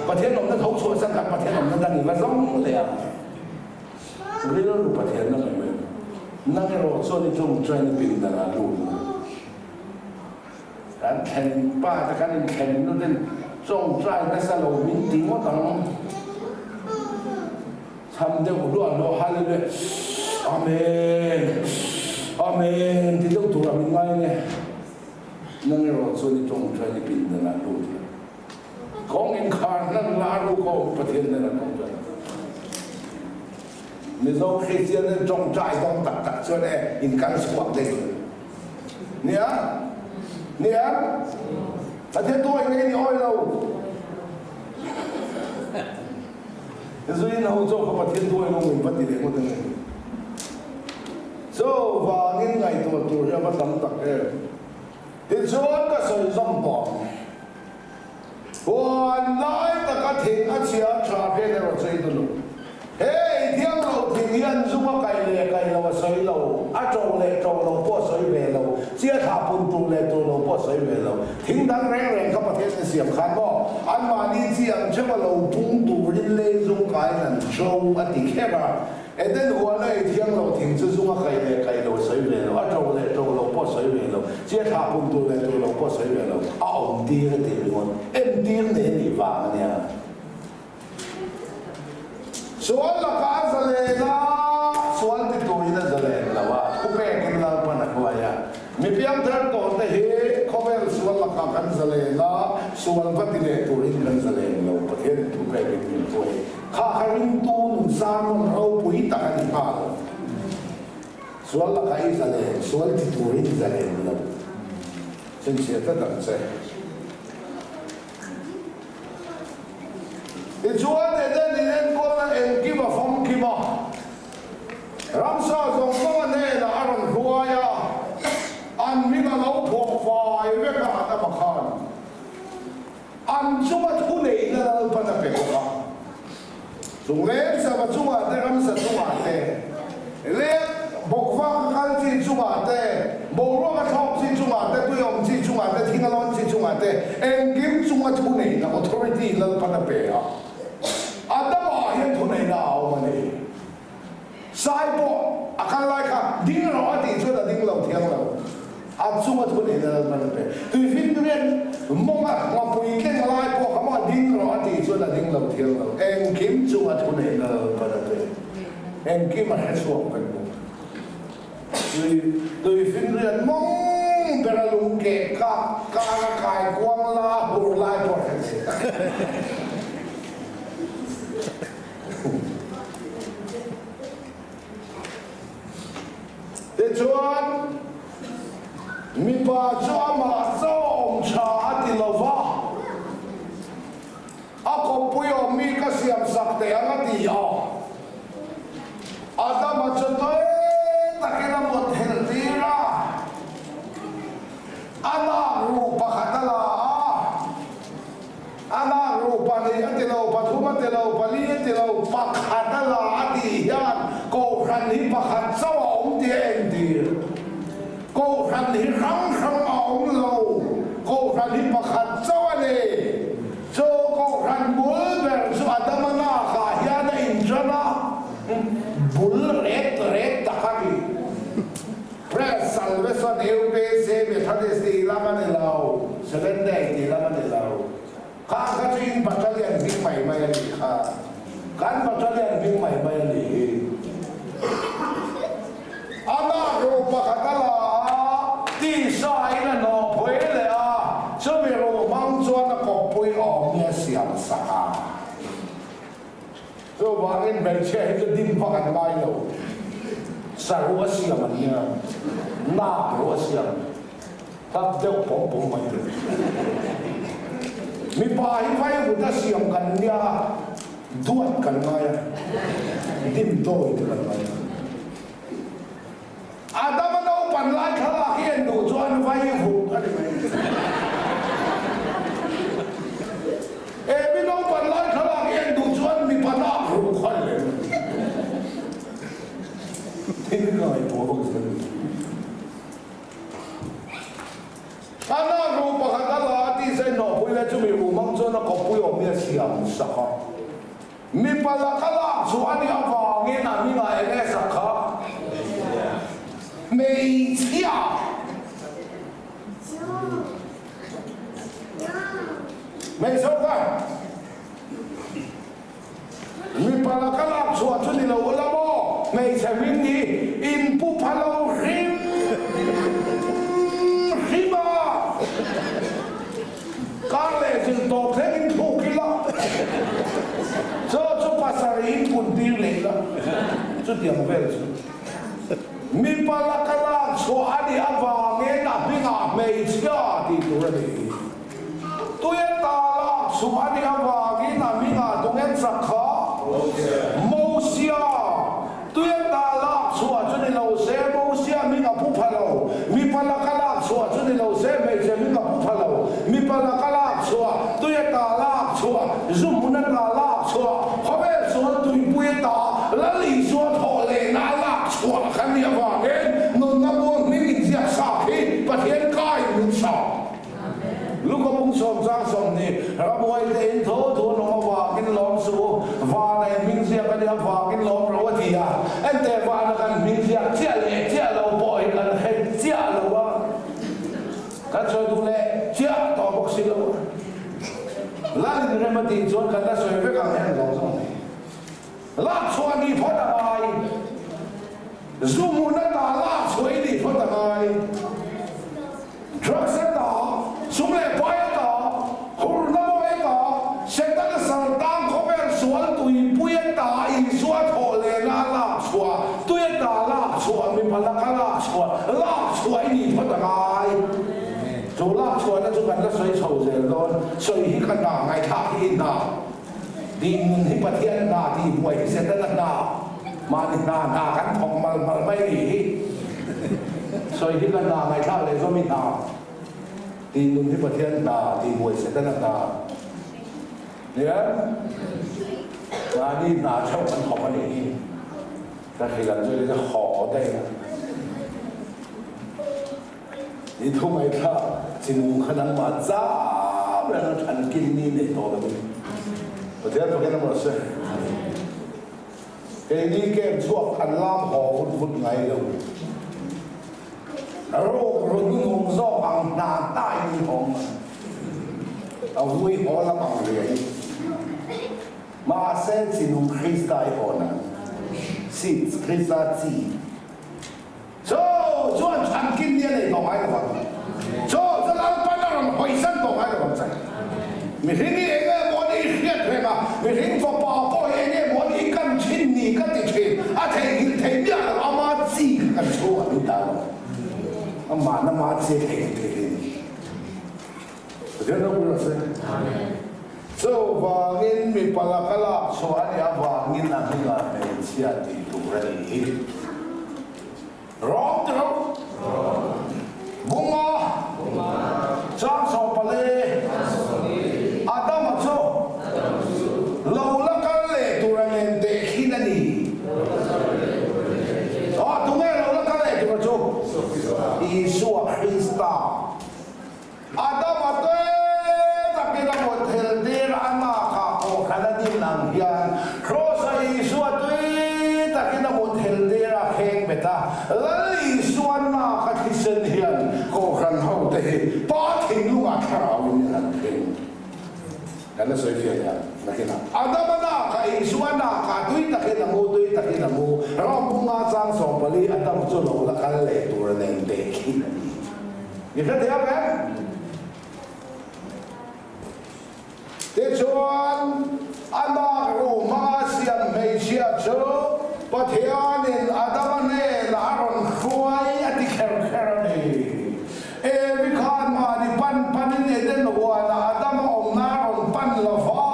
Pathian awmna tho chhuahsan khan Pathian awmna dang i va zawng leh ang. Rilru Pathian na mai mai nang erawh chuan i tawngtai na pindan ah lut na. Kan thlen pa te kan inthlen nu ten tawngtai nasa lo min ti ngawt ang. Chham deuh hluah hluah hallelujah. Amen! Amen! Ti deuh turah min ngai nge. Nang erawh chuan i tawngtai i pindanah lut la. Kawng inkhar hlan la a ruk a awm Pathian hnenah tawngtai la. Mizo Kristian ten tawngtai dawn tak tak chuan e in kal chhuak daih lo. Nia? Nia? Pathian tu awih ngei ni awih lo. Zuin ho zawk kha Pathian tu awih ngawng in va ti leh ngawt ange. Chuvangin ngaihtuah tur hi a va tam tak em. Tichuan ka sawi zawm tawh ang. Huan lai taka thing a chhia tha hriat erawh chu i duh lo. Hei thiang lo thing hian zung a kai leh kai lo a sawi lo, a to leh to lo pawh a sawi ve lo, chia thlah pun tur leh tur lo pawh a sawi ve lo. Thing dang reng reng kha Pathian in siam khan maw anmahni chi ang theuh a lo pung turin lei zung kaiin an to a ti kher a. Eden huan a ei thiang lo thing chu zung a kai leh kai lo a sawi ve lo, a to leh to lo pawh a sawi ve lo, chia thlah pun tur leh tur lo pawh a sawi ve lo, a awm tir a ti ringawt, entir nei a nih vang a nia. Sual lakah a zalen a, sual ti turin a zalen lo a, thupekin Lalpan a hruai a. Mi piangthar tawh te hi khawvel sual lakah kan zalen a, sual va ti leh turin kan zalen lo, Pathianin thupekin min hruai. Kha kha ringtu nun sermon ropui tak a ni nghal. Sual lakah i zalen, sual ti turin i zalen lo. Chhinchhiah tlat ang che. Tichuan Eden in enkawlna engkim a famkim a, ramsa zawng zawng a hnenah a rawn hruai a, an hming a lo phuah fai vek a Adama khan. An chunga thuneihna Lalpan a pe bawk a. Chung leng sava chungah te, ramsa chungah te, leng bawkvak a kal chi chungah te, boruak a thlawk chi chungah te, tui awm chi chungah te, thing a lawn chi chungah te, engkim chunga thuneihna, authority, Lalpan a pe a. Adama-ah hian thuneihna a awm a ni. Sai pawh a kal lai kha ding rawh a tih chuan a ding lo thiang lo. A chunga thu neihna Lalpan a pe. Tuifinriat mawnga ngapui tleng lai pawh kha maw a ding rawh a tih chuan a ding lo thiang lo. Engkim chunga thu neihna Lalpan a pe. Engkim a hre chhuak vek bawk. Tui tuifinriat mawng bera lung keh kak kar a kai kuang la hur lai pawh a hre thei. Tichuan, mipa chu amah chauh a awm tha a ti lo va, a kawppui awm mi ka siam sak teh ang a ti a. Adama chu tui takin a mut helh tir a, a nak ruh pakhat a la a. A lak ruh pahnih a ti lo, pathum a ti lo, pali a ti lo, pakhat a la a tih hian Kohhran hi pakhat chauh a awm tih a entir. Kohhran hi hrang hrang a awm lo, Kohhran hi pakhat chauh a ni. Chu Kohhran bul ber chu Adama lakah hian a inṭan a, bul ret ret tak a ni. Press Salvation UPC Methodist tih lam a ni lo, Seventh Day tih lam a ni lo. Kha kha chu in battalion hming mai mai a nih kha. Kan battalion hming mai mai a nih hi. A nak ruh pakhat a la a, tisa in a hnawh phui leh a, chumi ruh hmang chuan a kawppui awm hi a siam sak a. Chuvangin hmeichhia hi chu dim vak an ngai lo. Saruh a siam an nia, nak ruh a siam hlap deuh pawm pawm mai tur. Mipa hi vaivut a siam kan nia, duat kan ngai a, dim dawi te kan ngai a. Adama naupan lai thlalak hi en duh chuan vaivut a ni mai. Evi naupan lai thlalak hi en duh chuan mipa nak ruh kha a ni mai. Thil ka ngaihtuah vak zel a ni. A nak ruh pakhat a la a tih sain hnawhpui lai chu mi ruh hmang chuan a kawppui awm hi a siam sak a. Mipa laka lak chu a nih avangin a hmingah eng nge sak kha? Hmeichhia! Hmeichhe kha mipa laka lak chhuah chu ni lo ula maw? hmeichhe hming hi in pu pha lo hrim hrim a, kar leh zir tawp thleng in thluk ila, chaw chu pasarih in pun tir leh ila, chutiang vel chu. Mipa laka lak chhuah a nih avangin a hmingah hmeichhia tih tur a ni. Tuia ta lak chhuah a nih avangin a hmingah dungen chak kha Mosia. Tuia ta lak chhuah chu ni lo se Mosia hming a pu pha lo. Mipa laka lak chhuah chu ni lo se hmeichhe hming a pu pha lo. Mipa laka lak chhuah, tuia ta lak chhuah, zu hmuna ta lak chhuah, khawvel sual tuipuia ta Lal Isua thawh lehna a lak chhuah kha nih avangin nunna buang hming inziak sa khi Pathian kaiin min sa. Luka bung sawm chang 20, Ramhuai te in tho thu an awm avangin lawm suh u, vana in hming ziak a nih avangin lawm ro a ti a. Enteh vana kan hming ziak chiah leh chiah lo pawh hi kan hre chiah lo a, kan sawi duh leh chiah tawh bawk si lo a. Lal in rem a tih chuan kan la sawi vek ang hian zawng zawng nei. Lak chhuah nih phawt a ngai. Zu hmun ata lak chhuah i nih phawt a ngai. Drugs ata, sum leh pai ata, hurna mawi ata, Setana sartang khawvel sual tuipui ata Isua thawh lehna a lak chhuah, tui ata lak chhuah, mipa laka lak chhuah, lak chhuah i nih phawt a ngai. Chu lak chhuahna chu kan la sawi chho zel dawn. Sawi hi ka hna, ngaihthlak hi i hna. Tih nun hi Pathian hna tih buai hi Setana hna, mahni hna hna kan thawk mal mal mai nih hi. Sawi hi ka hna ngaihthlak leh zawm i hna. Tih nun hi Pathian hna tih buai Setana hna. Nia, mahni hna theuh kan thawk a nih hi. Ka hrilh ang chu ni haw daih a. I thu ngaihthlak chinung kha nangmah zam reng a than kin ni nei tawh lo in Pathian fakin a rawh se. Keini kem chhuak an lam haw vut vut ngai lo. Ruk ru hnuhnung zawk ang hna hna in i hawng a, a vui haw lam ang riai. Mahse chinung Krista i haw nan, seeds, Krista chi. Chaw chuan chhankin ni a nei tawh ngai lo vang. Chaw chu Lalpan a rawn hawisan tawh ngai lo vang che. Mihring hi eng nge maw ni i hriat reng a, mihring fapa pawh hi eng nge maw ni i kan thin ni ka ti thin, a theihnghilh thei miah lo, ama chi kha kan chhungah min dah lo. Amah na ma chi a theihnghilh thei hle ni. Pathian ropui rawh se. Chuvangin mipa laka lak chhuah a nih avangin a hmingah hmeichhia tih tur a nih hi. Rawng ti rawh. Bunga. Chang 14. Adama chu lo la kal leh tur a nen tehkhin a ni. Aw, tunge lo la kal leh tur chu? Isua Krista. Adama te takin a mut thil tir a nakah pawh khan a din ang hian Kraws-a Isua tui takin a mut thil tir a kheng bet a. Lal Isua nak a thisen hian Kohhran hote hi Pa thinlungah thlarauin an kheng. Kan la sawi fiah leh ang nakinah. Adama nakah Isua nakah tui takin a mu, tui takin a mu. Ram bunga chang 14 Adam chu lo la kal leh tur a nei teh khin a ni. I hrethiam em? Tichuan, a nak ruhmanga siam hmeichhia chu Pathianin Adama hnenah a rawn hruai a ti kher kher a ni. Evi khan mahni pan panin Eden huanah Adama awmna a rawn pan lo va.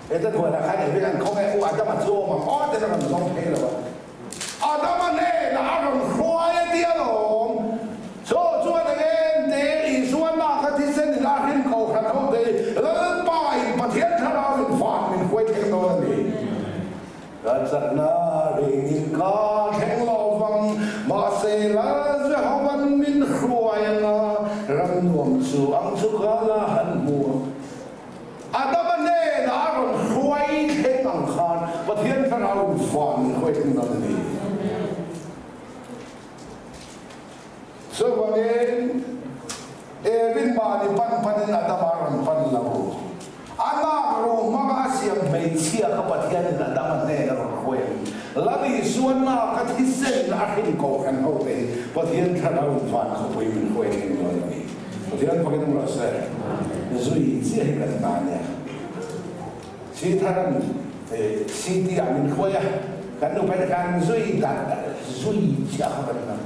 Eden huanah khan Evi khan khawnge u Adama chu awm ang aw ten a rawn zawng phei lo va. Adama hnenah a rawn hruai a tia lawm. Chaw chuan eng em te Isua nak a thisen in a hrim kohhran ho te hi Lalpa in Pathian Thlarau in van min hruai thleng dawn a ni. Ka chakna ring in ka thleng lo vang, mahse Lal Jehovan min hruai anga ram nuam chu ang chu ka la han hmu ang. Adama hnenah a rawn hruai thleng ang khan Pathian Thlarau in van min hruai thleng dawn a ni. Chuvangin, Evin mahni pan panin Adama a rawn pan lo. A nak ruh hmanga a siam hmeichhia. Hmeichhia kha Pathianin Adama hnena rawn hruai a ni. Lal Isua naka thisen a hrin kohhran ho te hi Pathian thlarau in van khawpui min hruai thleng dawn a ni. Pathian fakin awm rawh se. Zui chiah hi kan hna a nia. Sitharan city ah min hruai a, kan nupa in kan zui dat zui chiah kha kan hna.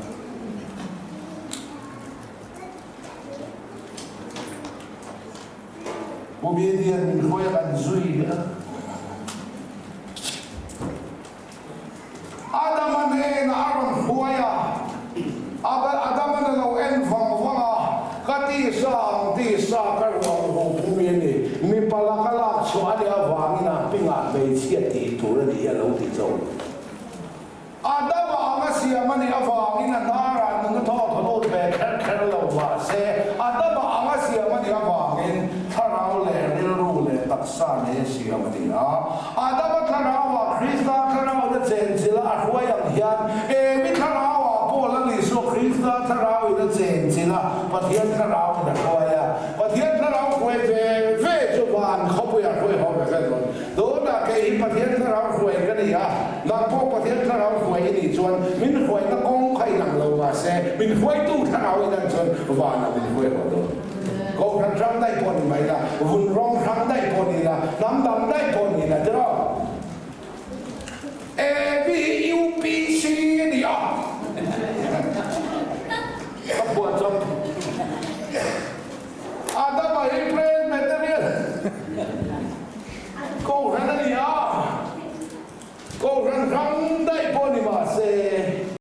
Pu Bidian min hruai a kan zui a. Adama hnenah a rawn hruai a, Adama'n a lo en vang vang a, Ka tisa ang tisa ka ruang ho pumi a ni, mipa laka lak chhuah a nih avangin a hmingah hmeichhia tih tur a ni hi a lo ti chauh. Adama anga siam a nih avangin a hnarah nuna thaw thaw lut ve kher kher lo mah se, Adama anga siam a nih avangin thlarau leh rilru leh taksa nei a siam a ni a. Adama thlarauah Krista thlarauin a chenchilh a, a hruai ang hian Evi thlarauah pawh Lal Isua Krista thlarauin a chenchilh a, Pathian thlarauin a hruai a. Pathian thlarau hruai ve ve chu van khawpuiah hruai ho ve ve dawn. Tunah kei hi Pathian thlarau hruai ka ni a, nang pawh Pathian thlarau hruai i nih chuan min hruaina kawng kha inang lo mahse min hruaitu thlarau inang chuan vanah min hruai haw dawn. Kohhran hrang daih pawh ni mai la, vun rawng hrang daih pawh ni la, hnam dang daih pawh ni la tiraw?